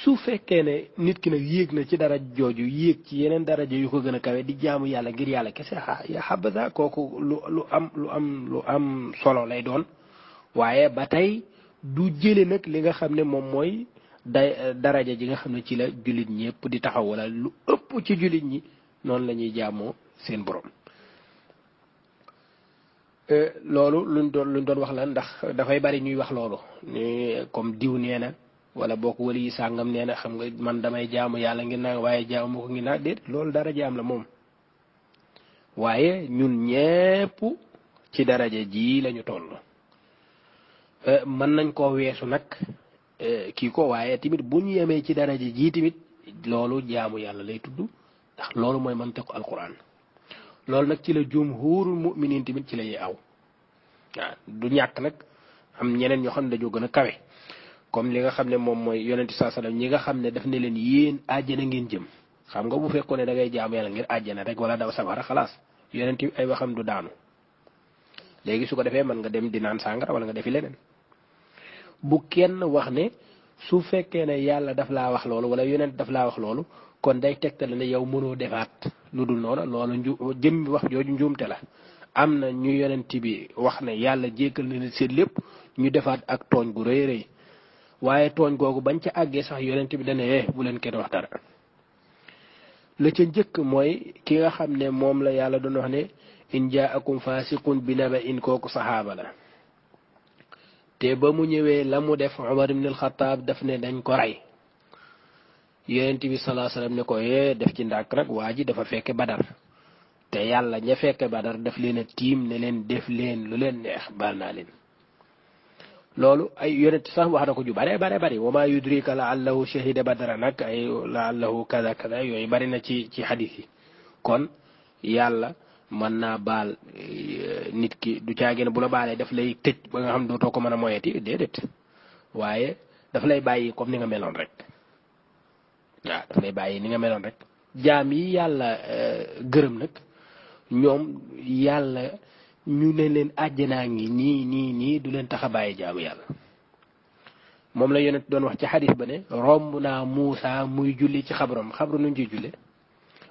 su fekkee ne nit ki nag yéeg na ci dara jooju yéeg ci yeneen daraja yu ko gën a kawe di jaamu yàlla ngir yàlla kese ya xabaza kooku lu am solo lay doon waaye ba tey du jële nag li nga xam ne moom mooy daraja ji nga xam ne ci la jullit ñëpp di taxaw wala lu ëpp ci jullit ñi noonu la ñuy jaamoo seen borom loolu luñ doon wax la ndax dafay bari ñuy wax loolu ni comme diw nee na wala bokk wali yi sàngam nee na xam nga man damay jaamu yàlla ngir naa waaye jaamu ma ko ngir naa déet loolu daraja am la moom waaye ñun ñépp ci daraja ji lañu toll mën nañ koo weesu nag kii ko waaye tamit bu ñu yemee ci daraja ji tamit loolu jaamu yàlla lay tudd ndax loolu mooy mantiqu alquran loolu nag ci la jumhurul mu'minin tamit ci la ñuy aw waaw du ñàkk nag am ñeneen ñoo xam ne dañoo gën a kawe comme li nga xam ne moom mooy yonente saa sallam ñi nga xam ne daf ne leen yéen àjjana ngeen jëm xam nga bu fekkoon ne da ngay jaamu yàlla ngir àjjana rek wala daw safara xalaas yonente ay waxam du daanu léegi su ko defee mën nga dem di naan sàngara wala nga defi leneen bu kenn wax ne su fekkee ne yàlla daf laa wax loolu wala yonent daf laa wax loolu kon day tegtale ne yow mënoo defaat lu dul noonu loolu jëmmi wax jooju njuumte la am na ñu yonent bi wax ne yàlla jéggal na leen seen lépp ñu defaat ak tooñ gu rëy rëy waaye tooñ googu bañ ca àggee sax yonent bi dane bu leen kenn wax dara la ca njëkk mooy ki nga xam ne moom la yàlla doon wax ne in jaakum fasiqun bi naba'in kooku saxaaba la te ba mu ñëwee la mu def Umar ibn al-Khattab daf ne dañ ko rey yonent bi sallallahu alayhi wasallam ne ko def ci ndàkk nag waa ji dafa fekke badar te yàlla ña fekke badar daf leen a tiim ne leen def leen lu leen neex baal naa leen loolu ay yonent sax wax na ko ju bare bari wa maa yudrika la'allahu shahida badara nag ay la'allahu kaza kaza yooyu bari na ci xadis yi kon yàlla mën naa baal nit ki du caagin bu la baalee daf lay tëj ba nga xam dootoo ko mën a moyeti déedéet waaye daf lay bàyyi comme ni nga meloon rek waaw daf lay bàyyi ni nga meloon rek jaam yi yàlla gërëm nag ñoom yàlla ñu ne leen àjjanaa ngi nii du leen tax a bàyyi jaamu yàlla. moom la yonent doon wax ci xadis ba ne romb naa Muusa muy julli ci xabram xabru nuñ ciy julle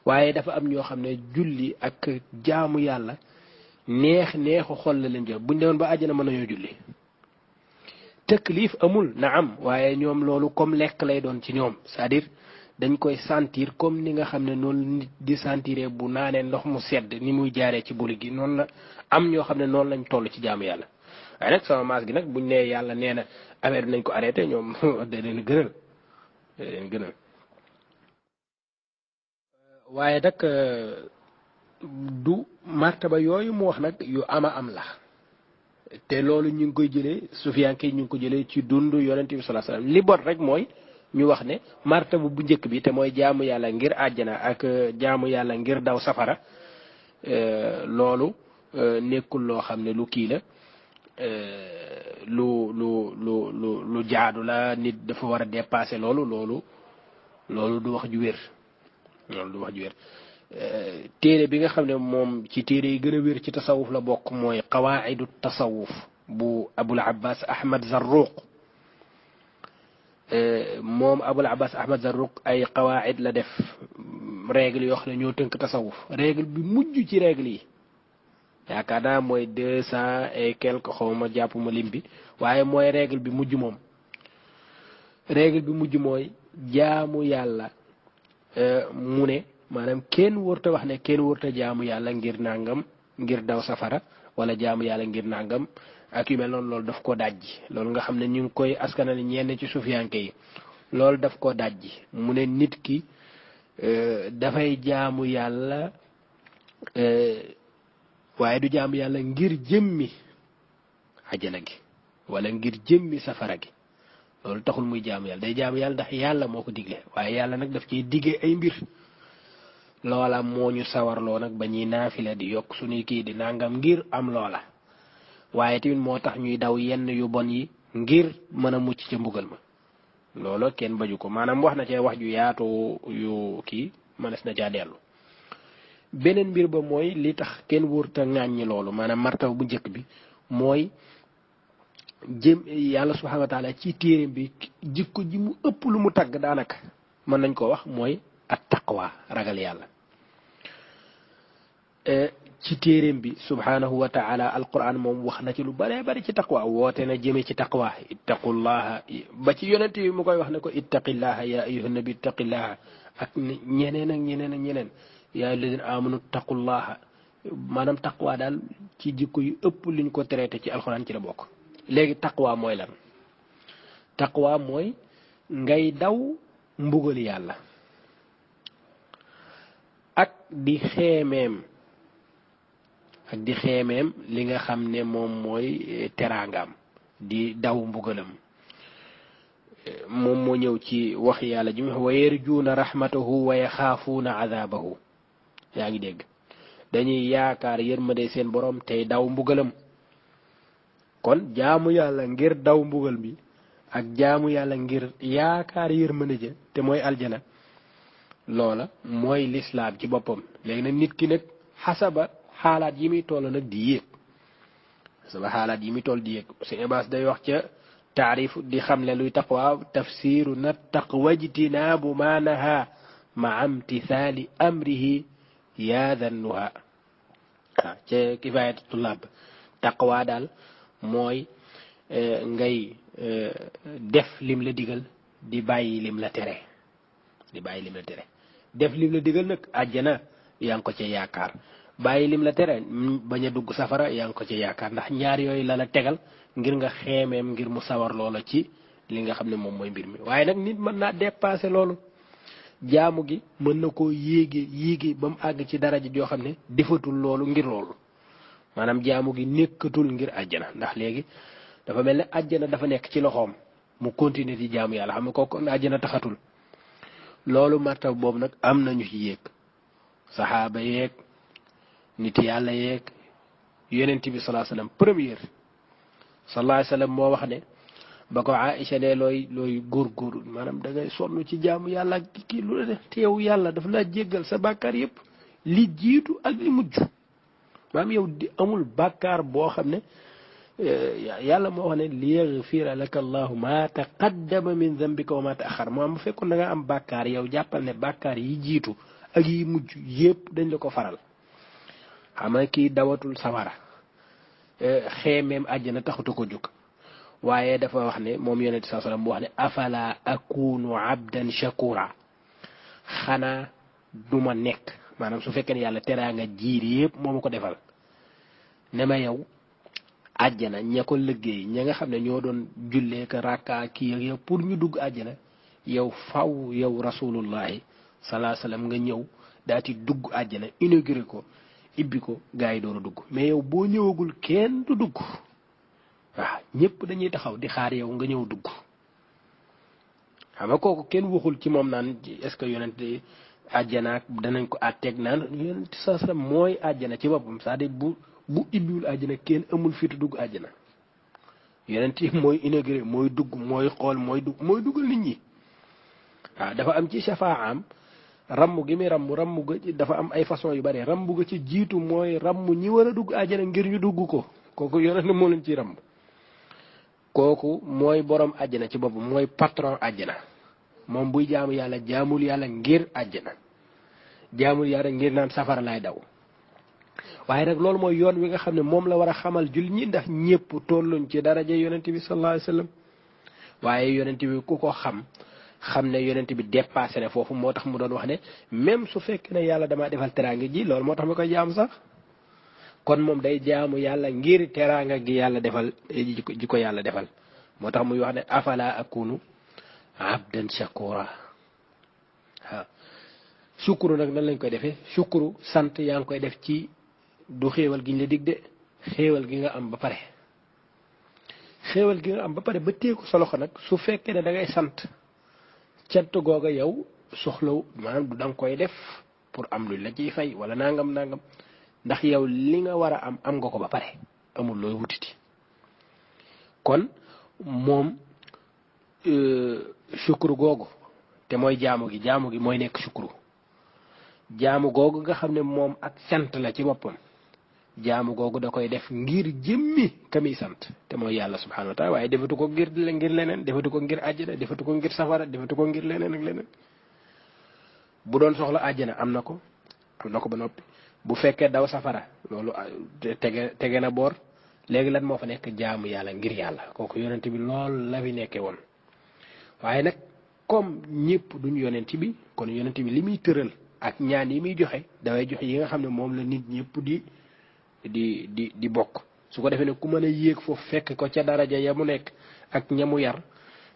waaye dafa am ñoo xam ne julli ak jaamu yàlla neexu xol la leen jox buñ demoon ba àjjana mën nañoo julli. tëkliif amul na am waaye ñoom loolu comme lekk lay doon ci ñoom c'est-à-dire dañ koy sentir comme ni nga xam ne noonu nit di sentiré bu naanee ndox mu sedd ni muy jaaree ci buli gi noonu la am ñoo xam ne noonu lañ toll ci jaamu yàlla. waaye nag sama maas gi nag buñ nee yàlla nee na affaire bi nañ ko arrêté ñoom da leen gënal waaye nag du martaba yooyu mu wax nag yu ama am la te loolu ñu ngi koy jëlee sufiyanke ñu ngi ko jëlee ci dund yonent bi sallallahu alayhi wasallam li bot rek mooy ñu wax ne martaba bu njëkk bi te mooy jaamu yàlla ngir àjjana ak jaamu yàlla ngir daw safara loolu nekkul loo xam ne lu kii la lu jaadu la nit dafa war a dépasser loolu du wax ju wér téere bi nga xam ne moom ci téere yi gën a wér ci tasawuf la bokk mooy qawaidu tasawuf bu abul abbas ahmad zarruq moom abul abbas ahmad zarruq ay qawaid la def règle yoo xam ne ñoo tënk tasawuf règle bi mujj ci règle yi yaakaar naa mooy 200 et quelque xawma jàppuma lim bi waaye mooy règle bi mujj moom règle bi mujj mooy jaamu yàlla mu ne maanaam kenn wërta wax ne kenn wërta jaamu yàlla ngir nàngam ngir daw safara wala jaamu yàlla ngir nàngam ak yu mel noonu loolu daf ko dajji loolu nga xam ne ñu ngi koy askanale ñenn ci sufiyanke yi loolu daf ko dajji mu ne nit ki dafay jaamu yàlla waaye du jaamu yàlla ngir jëmmi àjjana gi wala ngir jëmmi safara gi loolu taxul muy jaamu yàlla day jaamu yàlla ndax yàlla moo ko digle waaye yàlla nag daf ciy diggee ay mbir loola moo ñu sawarloo nag ba ñuy naafila di yokk suñuy kii di nangam ngir am loola waaye tamit moo tax ñuy daw yenn yu bon yi ngir mën a mucc ca mbugal ma loolu kenn baju ko maanaam wax na cee wax ju yaatu yu kii mënees na caa dellu. beneen mbir ba mooy li tax kenn wërta ŋàññi loolu maanaam martaba bu njëkk bi mooy jëm yàlla subhanahu wa taala ci téereem bi jikko ji mu ëpp lu mu tagg daanaka mën nañ ko wax mooy at taqwa ragal yàlla ci téereem bi subhanahu wa taala alquran moom wax na ci lu bare bari ci taqwa woote na jëme ci taqwa ittaqullaha ba ci yonent yi mu koy wax ne ko ittaqillaha ya ayyuhan nabi ittaqillaha ak ñeneen yaa alladina amanu taqullaha maanaam taqwa daal ci jikko yu ëpp liñ ko traité ci alxuraan ci la bokk. léegi taqwa mooy lan taqwa mooy ngay daw mbugal yàlla ak di xeemeem li nga xam ne moom mooy teraangaam di daw mbugalam moom moo ñëw ci wax yàlla ji mu wax wa yarjuuna rahmatahu wa yaxaafuuna azabahu yaa ngi dégg dañuy yaakaar yërmande seen borom tey daw mbugalam kon jaamu yàlla ngir daw mbugal bi ak jaamu yàlla ngir yaakaar yërmande ja te mooy aljana loola mooy lislaam ci boppam léegi nag nit ki nag xasaba xaalaat yi muy toll nag di yéeg Sëñ Baas day wax ca taarif di xamle luy taqwa tafsiru na taqwa ijtinaabu ma naha ma imtithaali amrihi yaadannuha ca kifaayatu tullaab taqwa daal mooy ngay def lim la digal di bàyyi lim la tere def lim la digal nag àjjana yaa ngi ko ca yaakaar bàyyi lim la tere bañ a dugg safara yaa ngi ko ca yaakaar ndax ñaar yooyu la la tegal ngir nga xeemeem ngir mu sawar loola ci li nga xam ne moom mooy mbir mi waaye nag nit mën naa dépasser loolu jaamu gi mën na koo yéege ba mu àgg ci daraja joo xam ne defatul loolu ngir loolu maanaam jaamu gi nekkatul ngir àjjana ndax léegi dafa mel ne àjjana dafa nekk ci loxoom mu continuer di jaamu yàlla xam ne kooku àjjana taxatul loolu martab boobu nag am nañu ci yéeg saxaaba yeeg nit yàlla yeeg yonent bi sallallahu alayhi wasallam première sallallahu alayhi wasallam moo wax ne ba ko Aïcha ne looy góorgóorlu maanaam da ngay sonn ci jaamu yàlla ak kii lu la def te yow yàlla dafa laa jéggal sa bàkkaar yëpp li jiitu ak li mujj maanaam yow di amul bàkkaar boo xam ne yàlla moo wax ne li yaghfira laka allahu ma taqaddama min dambika wa ma taaxar moo am bu fekkoon da nga am bàkkaar yow jàppal ne bàkkaar yi jiitu ak yi mujj yëpp dañ la ko faral xam nga kii dawatul safara xeemeem àjjana taxutu ko jóg waaye dafa wax ne moom yonent saa sallam mu wax ne afala akunu abdan shakura xanaa duma nekk maanaam su fekkee ne yàlla teraanga jiir yëpp moo ma ko defal ne ma yow àjjana ña ko liggéey ña nga xam ne ñoo doon jullee ka rakka kii ak yow pour ñu dugg àjjana yow faw yow rasulullahi salaa sallam nga ñëw daati dugg àjjana inauguré ko ibbi ko gars yi door a dugg mais yow boo ñëwagul kenn du dugg waaw ñëpp dañuy taxaw di xaar yow nga ñëw dugg xam nga kooku kenn waxul ci moom naan est-ce que yonent àjjana danañ ko àtteeg naan yonent saa sallam mooy àjjana ci boppam c'est-à-dire bu ibbiwul àjjana kenn amul fitu dugg àjjana yonent yi mooy inauguré mooy dugg mooy xool mooy duggal nit ñi waaw dafa am ci shafaa am ramm gi muy ramm ga dafa am ay façon yu bari ramm ga ci jiitu mooy ramm ñi war a dugg àjjana ngir ñu dugg ko kooku yonent moo leen ciy ramm kooku mooy borom àjjana ci boppam mooy patron àjjana moom buy jaamu yàlla jaamul yàlla ngir àjjana jaamul yàlla ngir naan safara laay daw waaye nag loolu mooy yoon wi nga xam ne moom la war a xamal jul ñi ndax ñëpp tolluñ ci daraja yonent bi sallallahu alayhi wasallam waaye yonent bi ku ko xam ne yonent bi dépassé ne foofu moo tax mu doon wax ne même su fekkee ne yàlla damaa defal teraanga ji loolu moo tax ma koy jaamu sax kon moom day jaamu yàlla ngir teraanga gi yàlla defal ji ko yàlla defal moo tax muy wax ne afala akunu abdan shakura waaw sukuru nag nan lañ koy defee sukuru sant yaa ngi koy def ci du xéewal gi ñu la dig de xéewal gi nga am ba pare xéewal gi nga am ba pare ba téeku sa loxo nag su fekkee ne da ngay sant cant googa yow soxlaw maanaam du da nga koy def pour am lu la ciy fay wala nangam ndax yow li nga war a am nga ko ba pare amul looy wutiti kon moom sukuru googu te mooy jaamu gi mooy nekk sukuru jaamu googu nga xam ne moom ak sant la ci boppam jaamu googu da koy def ngir jëmmi kami sant te mooy yàlla subhanahu wa taala waaye defatu ko ngir leneen defatu ko ngir àjjana defatu ko ngir safara defatu ko ngir leneen ak leneen bu doon soxla àjjana am na ko ba noppi bu fekkee daw safara loolu tege na boor léegi lan moo fa nekk jaamu yàlla ngir yàlla kooku yonent bi lool la fi nekkee woon waaye nag comme ñëpp duñu yonent bi kon yonent bi li muy tëral ak ñaan yi muy joxe dafay joxe yi nga xam ne moom la nit ñëpp di bokk su ko defee ne ku mën a yéeg foofu fekk ko ca daraja ya mu nekk ak ñamu yar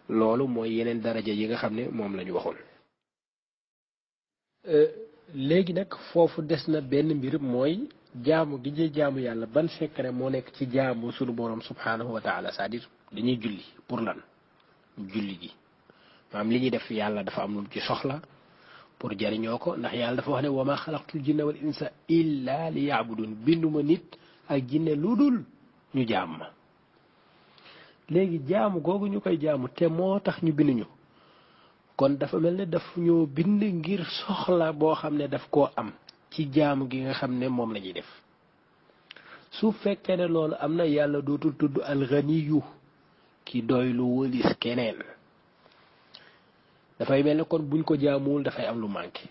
loolu mooy yeneen daraja yi nga xam ne moom la ñu waxoon léegi nag foofu des na benn mbir mooy jaamu gi jee jaamu yàlla ban secret moo nekk ci jaamu sunu borom subhanahu wa taala c'est-à-dire dañuy julli pour lan julli gi maanaam li ñuy def yàlla dafa am lu ci soxla pour jariñoo ko ndax yàlla dafa wax ne wa ma xalaqtul jinna wal insa illa li yaabudun binduma nit ak jinne lu dul ñu jaam ma léegi jaamu googu ñu koy jaamu te moo tax ñu binduñu kon dafa mel ne daf ñoo bind ngir soxla boo xam ne daf koo am ci jaamu gi nga xam ne moom la ñuy def su fekkee ne loolu am na yàlla dootul tudd alganiyu ki doy lu wëlis keneen dafay mel ne kon buñ ko jaamuwul dafay am lu manqué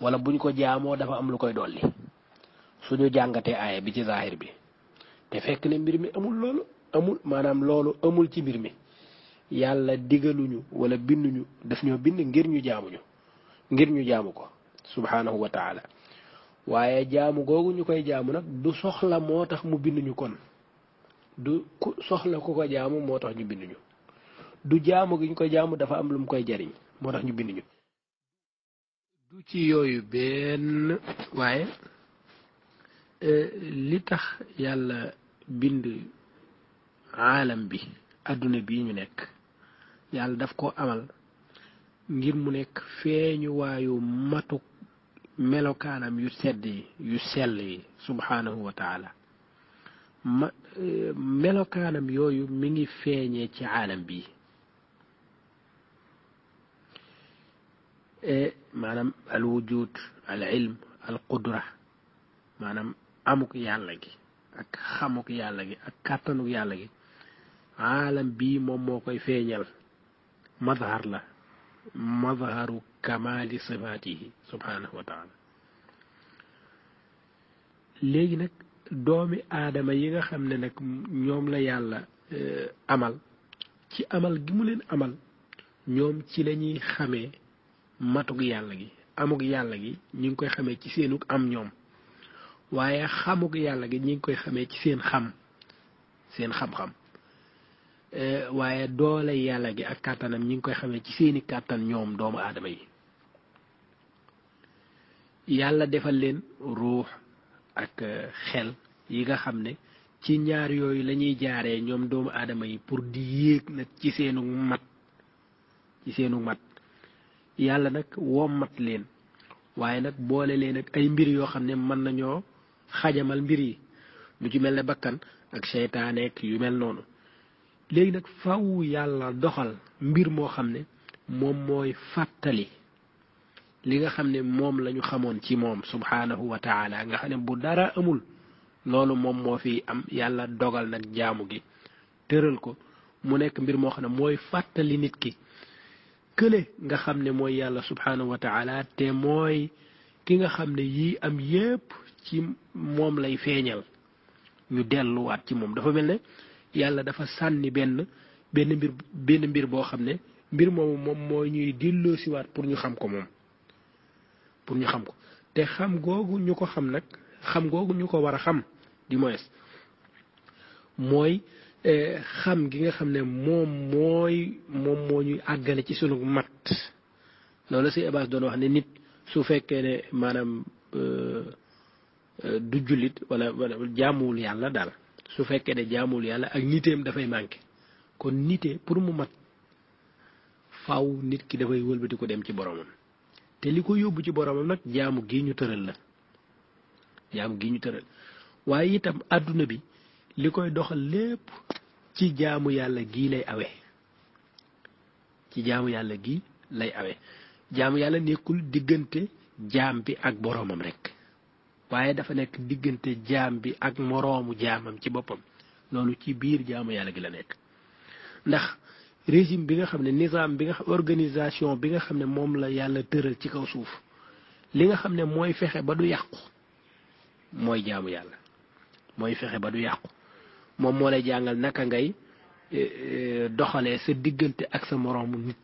wala buñ ko jaamoo dafa am lu koy dolli suñu jàngatee aaya bi ci zahir bi te fekk ne mbir mi maanaam loolu amul ci mbir mi yàlla digaluñu wala binduñu daf ñoo bind ngir ñu jaamu ko subhanahu wa taala waaye jaamu googu ñu koy jaamu nag du soxla moo tax mu binduñu kon du ku soxla ku ko jaamu moo tax ñu binduñu du jaamu gi ñu koy jaamu dafa am lu mu koy jariñ moo tax ñu binduñu du ci yooyu benn waaye li tax yàlla bind aalam bi adduna bii ñu nekk yàlla daf ko amal ngir mu nekk feeñu waayu matuk melokaanam yu sedd yi yu sell yi subhanahu wa taala melokaanam yooyu mi ngi feeñee ci aalam bi maanaam al wujud al ilm al qudra maanaam amuk yàlla gi ak xamuk yàlla gi ak kàttanuk yàlla gi aalam bii moom moo koy feeñal mazhar la mazharu kamaali sifaatihi subhanahu wa taala léegi nag doomi aadama yi nga xam ne nag ñoom la yàlla amal ci amal gi mu leen amal ñoom ci lañuy xamee matuk yàlla gi amuk yàlla gi ñu ngi koy xamee ci seenuk am ñoom waaye xamuk yàlla gi ñu ngi koy xamee ci seen xam-xam waaye doole yàlla gi ak kàttanam ñu ngi koy xamee ci seeni kàttan ñoom doomu aadama yi yàlla defal leen ruux ak xel yi nga xam ne ci ñaar yooyu lañuy jaaree ñoom doomu aadama yi pour di yéeg nag ci seenu mat yàlla nag wommat leen waaye nag boole leen ak ay mbir yoo xam ne mën nañoo xajamal mbir yi lu ci mel ne bakkan ak seytaane ak yu mel noonu léegi nag faw yàlla doxal mbir moo xam ne moom mooy fàttali li nga xam ne moom lañu xamoon ci moom subhanahu wa taala nga xam ne bu dara amul loolu moom moo fi am yàlla dogal nag jaamu gi tëral ko mu nekk mbir moo xam ne mooy fàttali nit ki kële nga xam ne mooy yàlla subhanahu wa taala te mooy ki nga xam ne yii am yépp ci moom lay feeñal ñu delluwaat ci moom dafa mel ne yàlla dafa sànni benn mbir boo xam ne mbir moomu moom mooy ñuy delloosiwaat pour ñu xam ko moom pour ñu xam ko te xam googu ñu ko xam nag xam googu ñu ko war a xam du moins mooy xam gi nga xam ne moom moo ñuy àggale ci sunu mat loolu si Abbas doon wax ne nit su fekkee ne maanaam du jullit wala jaamuwul yàlla daal su fekkee ne jaamuwul yàlla ak niteem dafay manqué kon nite pour mu mat faw nit ki dafay wëlbati ko dem ci boromam te li ko yóbbu ci boromam nag jaamu gi ñu tëral waaye itam àdduna bi li koy doxal lépp ci jaamu yàlla gii lay awe jaamu yàlla nekkul diggante jaam bi ak boromam rek waaye dafa nekk diggante jaam bi ak moroomu jaamam ci boppam loolu ci biir jaamu yàlla gi la nekk ndax régime bi nga xam ne nizaam bi nga xam organisation bi nga xam ne moom la yàlla tëral ci kaw suuf li nga xam ne mooy fexe ba du yàqu mooy jaamu yàlla mooy fexe ba du yàqu moom moo lay jàngal naka ngay doxalee sa diggante ak sa moroomu nit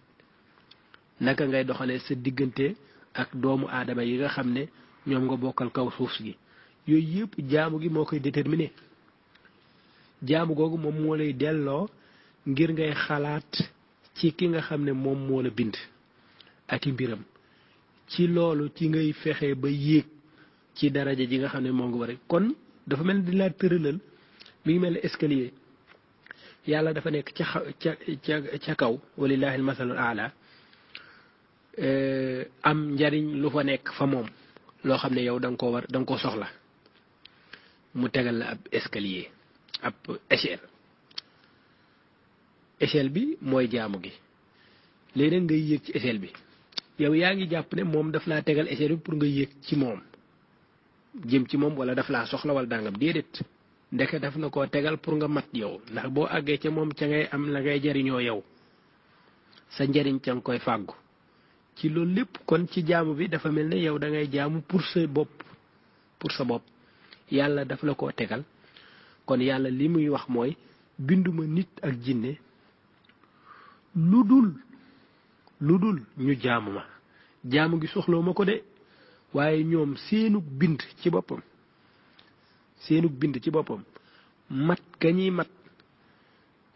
naka ngay doxalee sa diggante ak doomu aadama yi nga xam ne ñoom nga bokkal kaw suuf gi yooyu yëpp jaamu gi moo koy déterminer jaamu googu moom moo lay delloo ngir ngay xalaat ci ki nga xam ne moom moo la bind ak i mbiram ci loolu ci ngay fexe ba yéeg ci daraja ji nga xam ne moo nga war kon dafa mel ni di laa tëralal mi ngi mel ni escalier yàlla dafa nekk ca kaw walillahi almasalul aala am njariñ lu fa nekk fa moom loo xam ne yow da nga ko soxla mu tegal la ab escalier ab échelle bi mooy jaamu gi léegi nag ngay yéeg ci échelle bi yow yaa ngi jàpp ne moom daf laa tegal échelle bi pour nga yéeg ci moom jëm ci moom wala daf laa soxla wala dangam déedéet ndeke daf na koo tegal pour nga mat yow ndax boo àggee ca moom ca ngay am la ngay jariñoo yow sa njariñ ca nga koy fàggu ci loolu lépp kon ci jaamu bi dafa mel ne yow da ngay jaamu pour sa bopp yàlla daf la koo tegal kon yàlla li muy wax mooy binduma nit ak jinne lu dul ñu jaamu ma jaamu gi soxlawu ma ko de waaye ñoom seenug bind ci boppam mat ga ñuy mat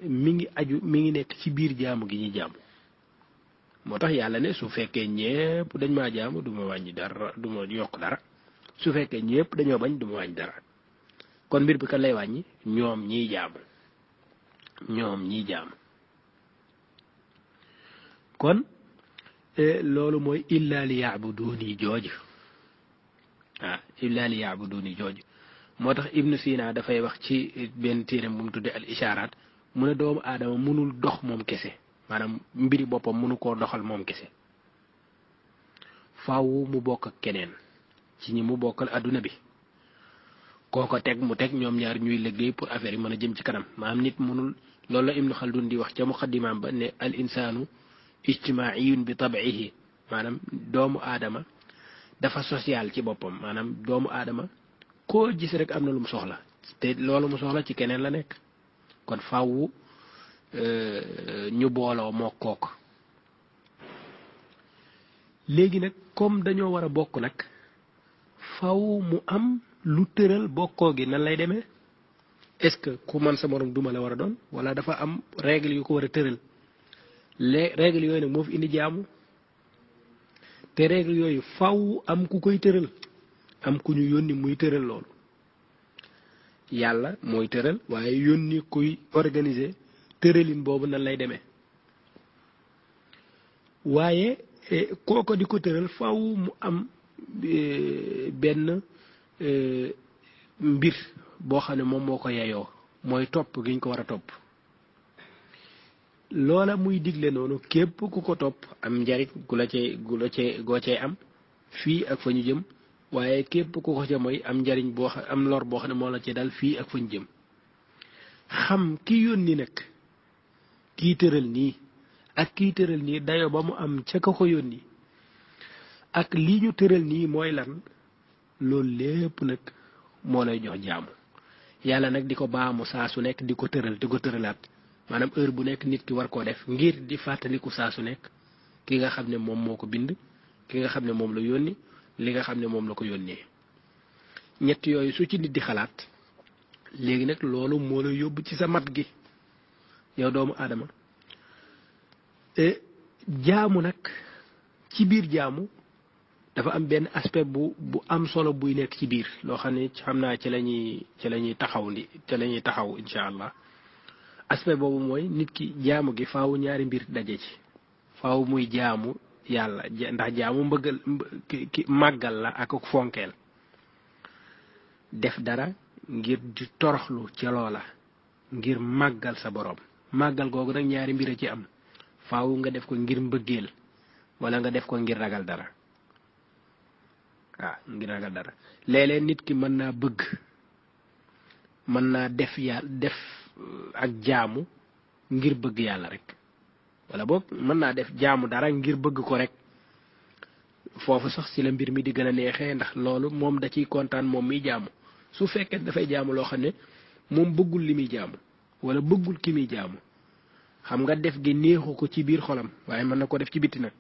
mi ngi nekk ci biir jaamu gi ñuy jaamu moo tax yàlla ne su fekkee ñépp dañ maa jaamu du ma wàññi dara du ma yokk dara su fekkee ñépp dañoo bañ du ma wàññi dara kon mbir bi kan lay wàññi ñoom ñiy jaamu kon loolu mooy illa li ya'buduni jooju illa li ya'buduni jooju moo tax Ibnu Sina dafay wax ci benn téeram bu mu tuddee al isharaat mu ne doomu aadama mënul dox moom kese maanaam mbiri boppam mënu koo doxal moom kese faaw mu bokk ak keneen ci ñi mu bokkal adduna bi kooko teg mu teg ñoom ñaar ñuy liggéey pour affaire yi mën a jëm ci kanam maanaam nit mënul loolu la Ibnu Xaldun di wax ca muqaddimaam ba ne al insaanu ijtimaiyun bi tabiihi maanaam doomu aadama dafa social ci boppam maanaam doomu aadama koo gis rek am na lu mu soxla te loolu mu soxla ci keneen la nekk kon faaw ñu booloo moo kook léegi nag comme dañoo war a bokk nag faw mu am lu tëral bokkoo gi nan lay demee est-ce que ku man sa morom duma la war a doon wala dafa am règle yu ko war a tëral règle yooyu nag moo fi indi jaamu te règle yooyu faw am ku koy tëral am ku ñu yónni muy tëral loolu yàlla mooy tëral waaye yónni kuy organiser tëralin boobu nan lay demee waaye kooko di ko tëral faw mu am benn mbir boo xam ne moom moo ko yeyoo mooy topp gi ñu ko war a topp loola muy digle noonu képp ku ko topp am njariñ goo cee am fii ak fa ñu jëm waaye képp ku ko ca mooy am njariñ boo xam am lor boo xam ne moo la ci dal fii ak fa ñu jëm xam ki yónni nag kii tëral nii ak kii tëral nii dayo ba mu am ca ka ko yónni ak li ñu tëral nii mooy lan loolu lépp nag moo lay jox jaamu yàlla nag di ko baamu saa su nekk di ko tëral di ko tëralaat maanaam heure bu nekk nit ki war koo def ngir di fàttaliku saa su nekk ki nga xam ne moom moo ko bind ki nga xam ne moom la yónni li nga xam ne moom la ko yónnee ñett yooyu su ci nit di xalaat léegi nag loolu moo la yóbbu ci sa mat gi yow doomu aadama jaamu nag ci biir jaamu dafa am benn aspect bu am solo buy nekk ci biir loo xam ne xam naa ci la ñuy taxaw incha allah aspect boobu mooy nit ki jaamu gi faaw ñaari mbir daje ci faaw muy jaamu yàlla ndax jaamu mbëggal ki màggal la ak fonkeel def dara ngir di toroxlu ca loola ngir màggal sa borom màggal googu nag ñaari mbir a ci am faaw nga def ko ngir mbëggeel wala nga def ko ngir ragal dara ngir ragal dara léeg-léeg nit ki mën naa bëgg mën naa def ak jaamu ngir bëgg yàlla rek wala boog mën naa def jaamu dara ngir bëgg ko rek foofu sax si la mbir mi di gën a neexee ndax loolu moom da ciy kontaan moom miy jaamu su fekkee dafay jaamu loo xam ne moom bëggul li muy jaamu wala bëggul ki muy jaamu xam nga def gi neexu ko ci biir xolam waaye mën na ko def ci bitti nag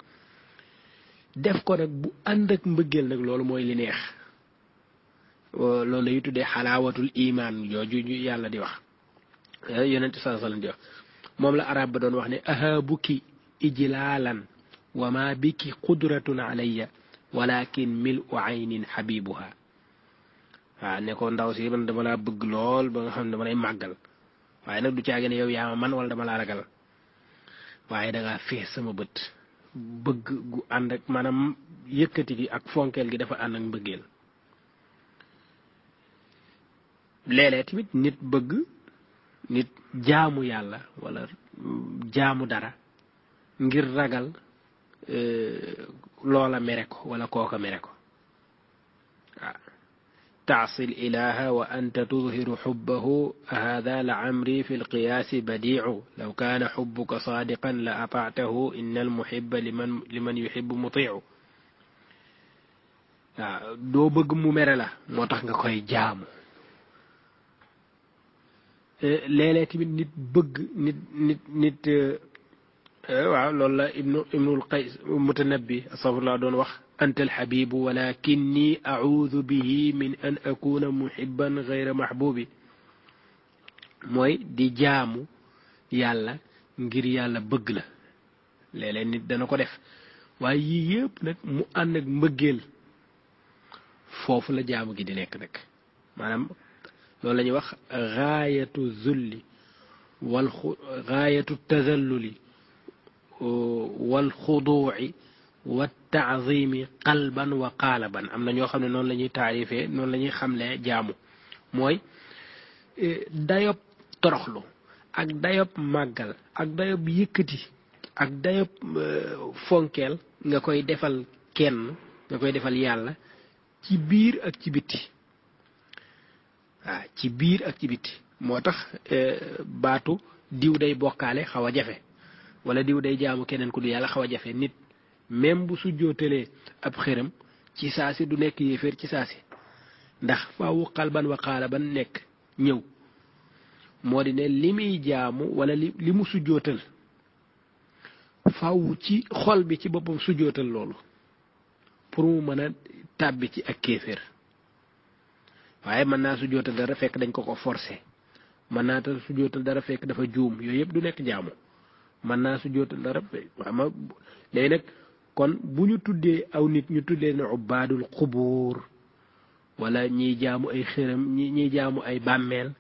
def ko nag bu ànd ak mbëggeel nag loolu mooy li neex loolu lay tuddee xalaawatul imaan jooju yàlla di wax yonent sallallahu alayhi wasallam di wax moom la arab ba doon wax ne ahabuki ijlaalan wa ma biki qudratun alayya walakin mil u aynin habibuha ne ko ndaw si man dama laa bëgg lool ba nga xam ne dama lay màggal waaye nag du caagi ne yow yaa ma man wala dama laa ragal waaye dangaa fees sama bët bëgg gu ànd ak maanaam yëkkati gi ak fonkeel gi dafa ànd ak mbëggeel léeg-léeg tamit nit bëgg nit jaamu yàlla wala jaamu dara ngir ragal loola mere ko wala kooka mere ko تعصي الإله وأنت تظهر حبه هذا لعمري في القياس بديع لو كان حبك صادقا لأطعته إن المحب لمن يحب مطيع doo bëgg mu mere la moo tax nga koy jaamu léeg-léeg tamit nit bëgg nit waaw loolu la ibnul qays mutanabbi astaghfirullah doon wax anta alxabibu walakinni audu bihi min an akuna muhibban gayra mahbubi mooy di jaamu yàlla ngir yàlla bëgg la léeg-léeg nit dana ko def waaye yii yëpp nag mu ànd ak mbëggeel foofu la jaamu gi di nekk nag maanaam loolu la ñuy wax gaayatu zulli wal gaayatu tazalluli wal xuduuci wa taazimi qalban wa qaalaban am na ñoo xam ne noonu la ñuy taarifee noonu la ñuy xamlee jaamu mooy dayob toroxlu ak dayob màggal ak dayob yëkkati ak dayob fonkeel nga koy defal kenn nga koy defal yàlla ci biir ak ci bitti waaw ci biir ak ci bitti moo tax baatu diw day bokkaale xaw a jafe wala diw day jaamu keneen ku du yàlla xaw a jafe nit même bu sujjootalee ab xëram ci saasi du nekk yéeféer ci saasi ndax faawu xalban wa xaalaban nekk ñëw moo di ne li muy jaamu wala li mu sujjootal faaw ci xol bi ci boppam sujjootal loolu pour mu mën a tàbbi ci ak kéeféer waaye mën naa sujjootal dara fekk dañ ko forcé mën naa ta sujjootal dara fekk dafa juum yooyu yëpp du nekk jaamu mën naa sujjootal dara ama léegi nag kon bu ñu tuddee aw nit ñu tuddee ne ubbaadul xubuur wala ñiy jaamu ay xëram ñiy jaamu ay bàmmeel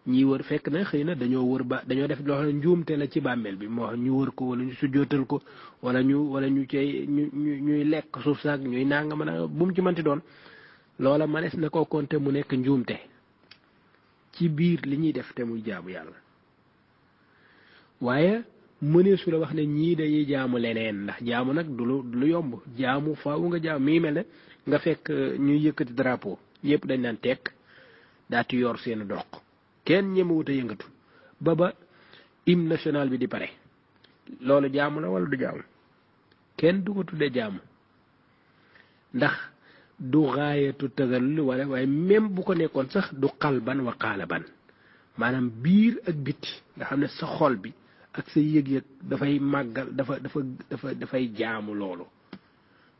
ñiy wër fekk na xëy na dañoo wër ba dañoo def loo xam ne njuumte la ci bàmmeel bi moo xam ñu wër ko wala ñu sujjootal ko wala ñu cay ñuy lekk suuf saak ñuy nanga mën a bu mu ci manti doon loola manees na koo konte mu nekk njuumte ci biir li ñuy def te muy jaamu yàlla waaye mëneesu la wax ne ñii dañuy jaamu leneen ndax jaamu nag du lu yomb jaamu faaw nga jaamu mii mel ne nga fekk ñuy yëkkati drapeau yëpp dañ naan tekk daati yor seen dox kenn ñemewut a yëngatu ba hymne national bi di pare loolu jaamu la wala du jaamu kenn du ko tuddee jaamu ndax du gaayatu tazallul wala waaye même bu ko nekkoon sax du xalban wa xaalaban maanaam biir ak bitti nga xam ne sa xol bi ak sa yëg-yëg dafay màggal dafay jaamu loolu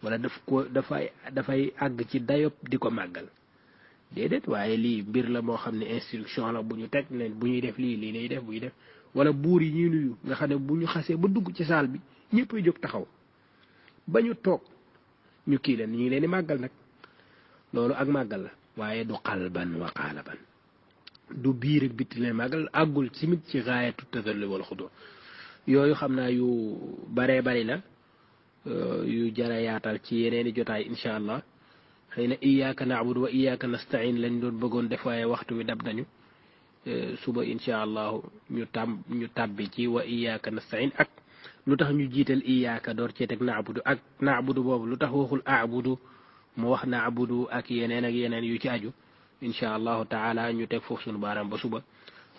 wala dafay àgg ci dayob di ko màggal déedéet waaye lii mbir la moo xam ne instruction la bu ñu teg ne bu ñuy def lii lay def bu ñuy def wala buur yi ñuy nuyu nga xam ne bu ñu xasee ba dugg ci saal bi ñëpp jóg taxaw ba ñu toog ñu kii leen ñu ngi leen di màggal nag loolu ak màggal la waaye du xalban wa xaalaban du biir ak bitti leen màggal àggul simit ci gaayatu tazallul wala xudur yooyu xam naa yu baree bari la yu jara yaatal ci yeneeni jotaay incha allah xëy na iyyaka na'budu wa iyyaka nasta'in lañ doon bëggoon def waaye waxtu wi dab nañu suba incha allahu ñu tàbbi ci wa iyyaka nasta'in ak lu tax ñu jiital iyyaka door cee teg na'budu ak na'budu boobu lu tax waxul a'budu mu wax na'budu ak yeneen yu ci aju incha allahu taala ñu teg foofu sunu baaraam ba suba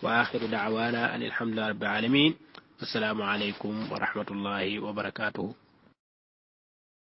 wa axiru da'wana an alhamdulillahi rabbil alamin assalaamu alaykum wa rahmatullahi wa barakatuhu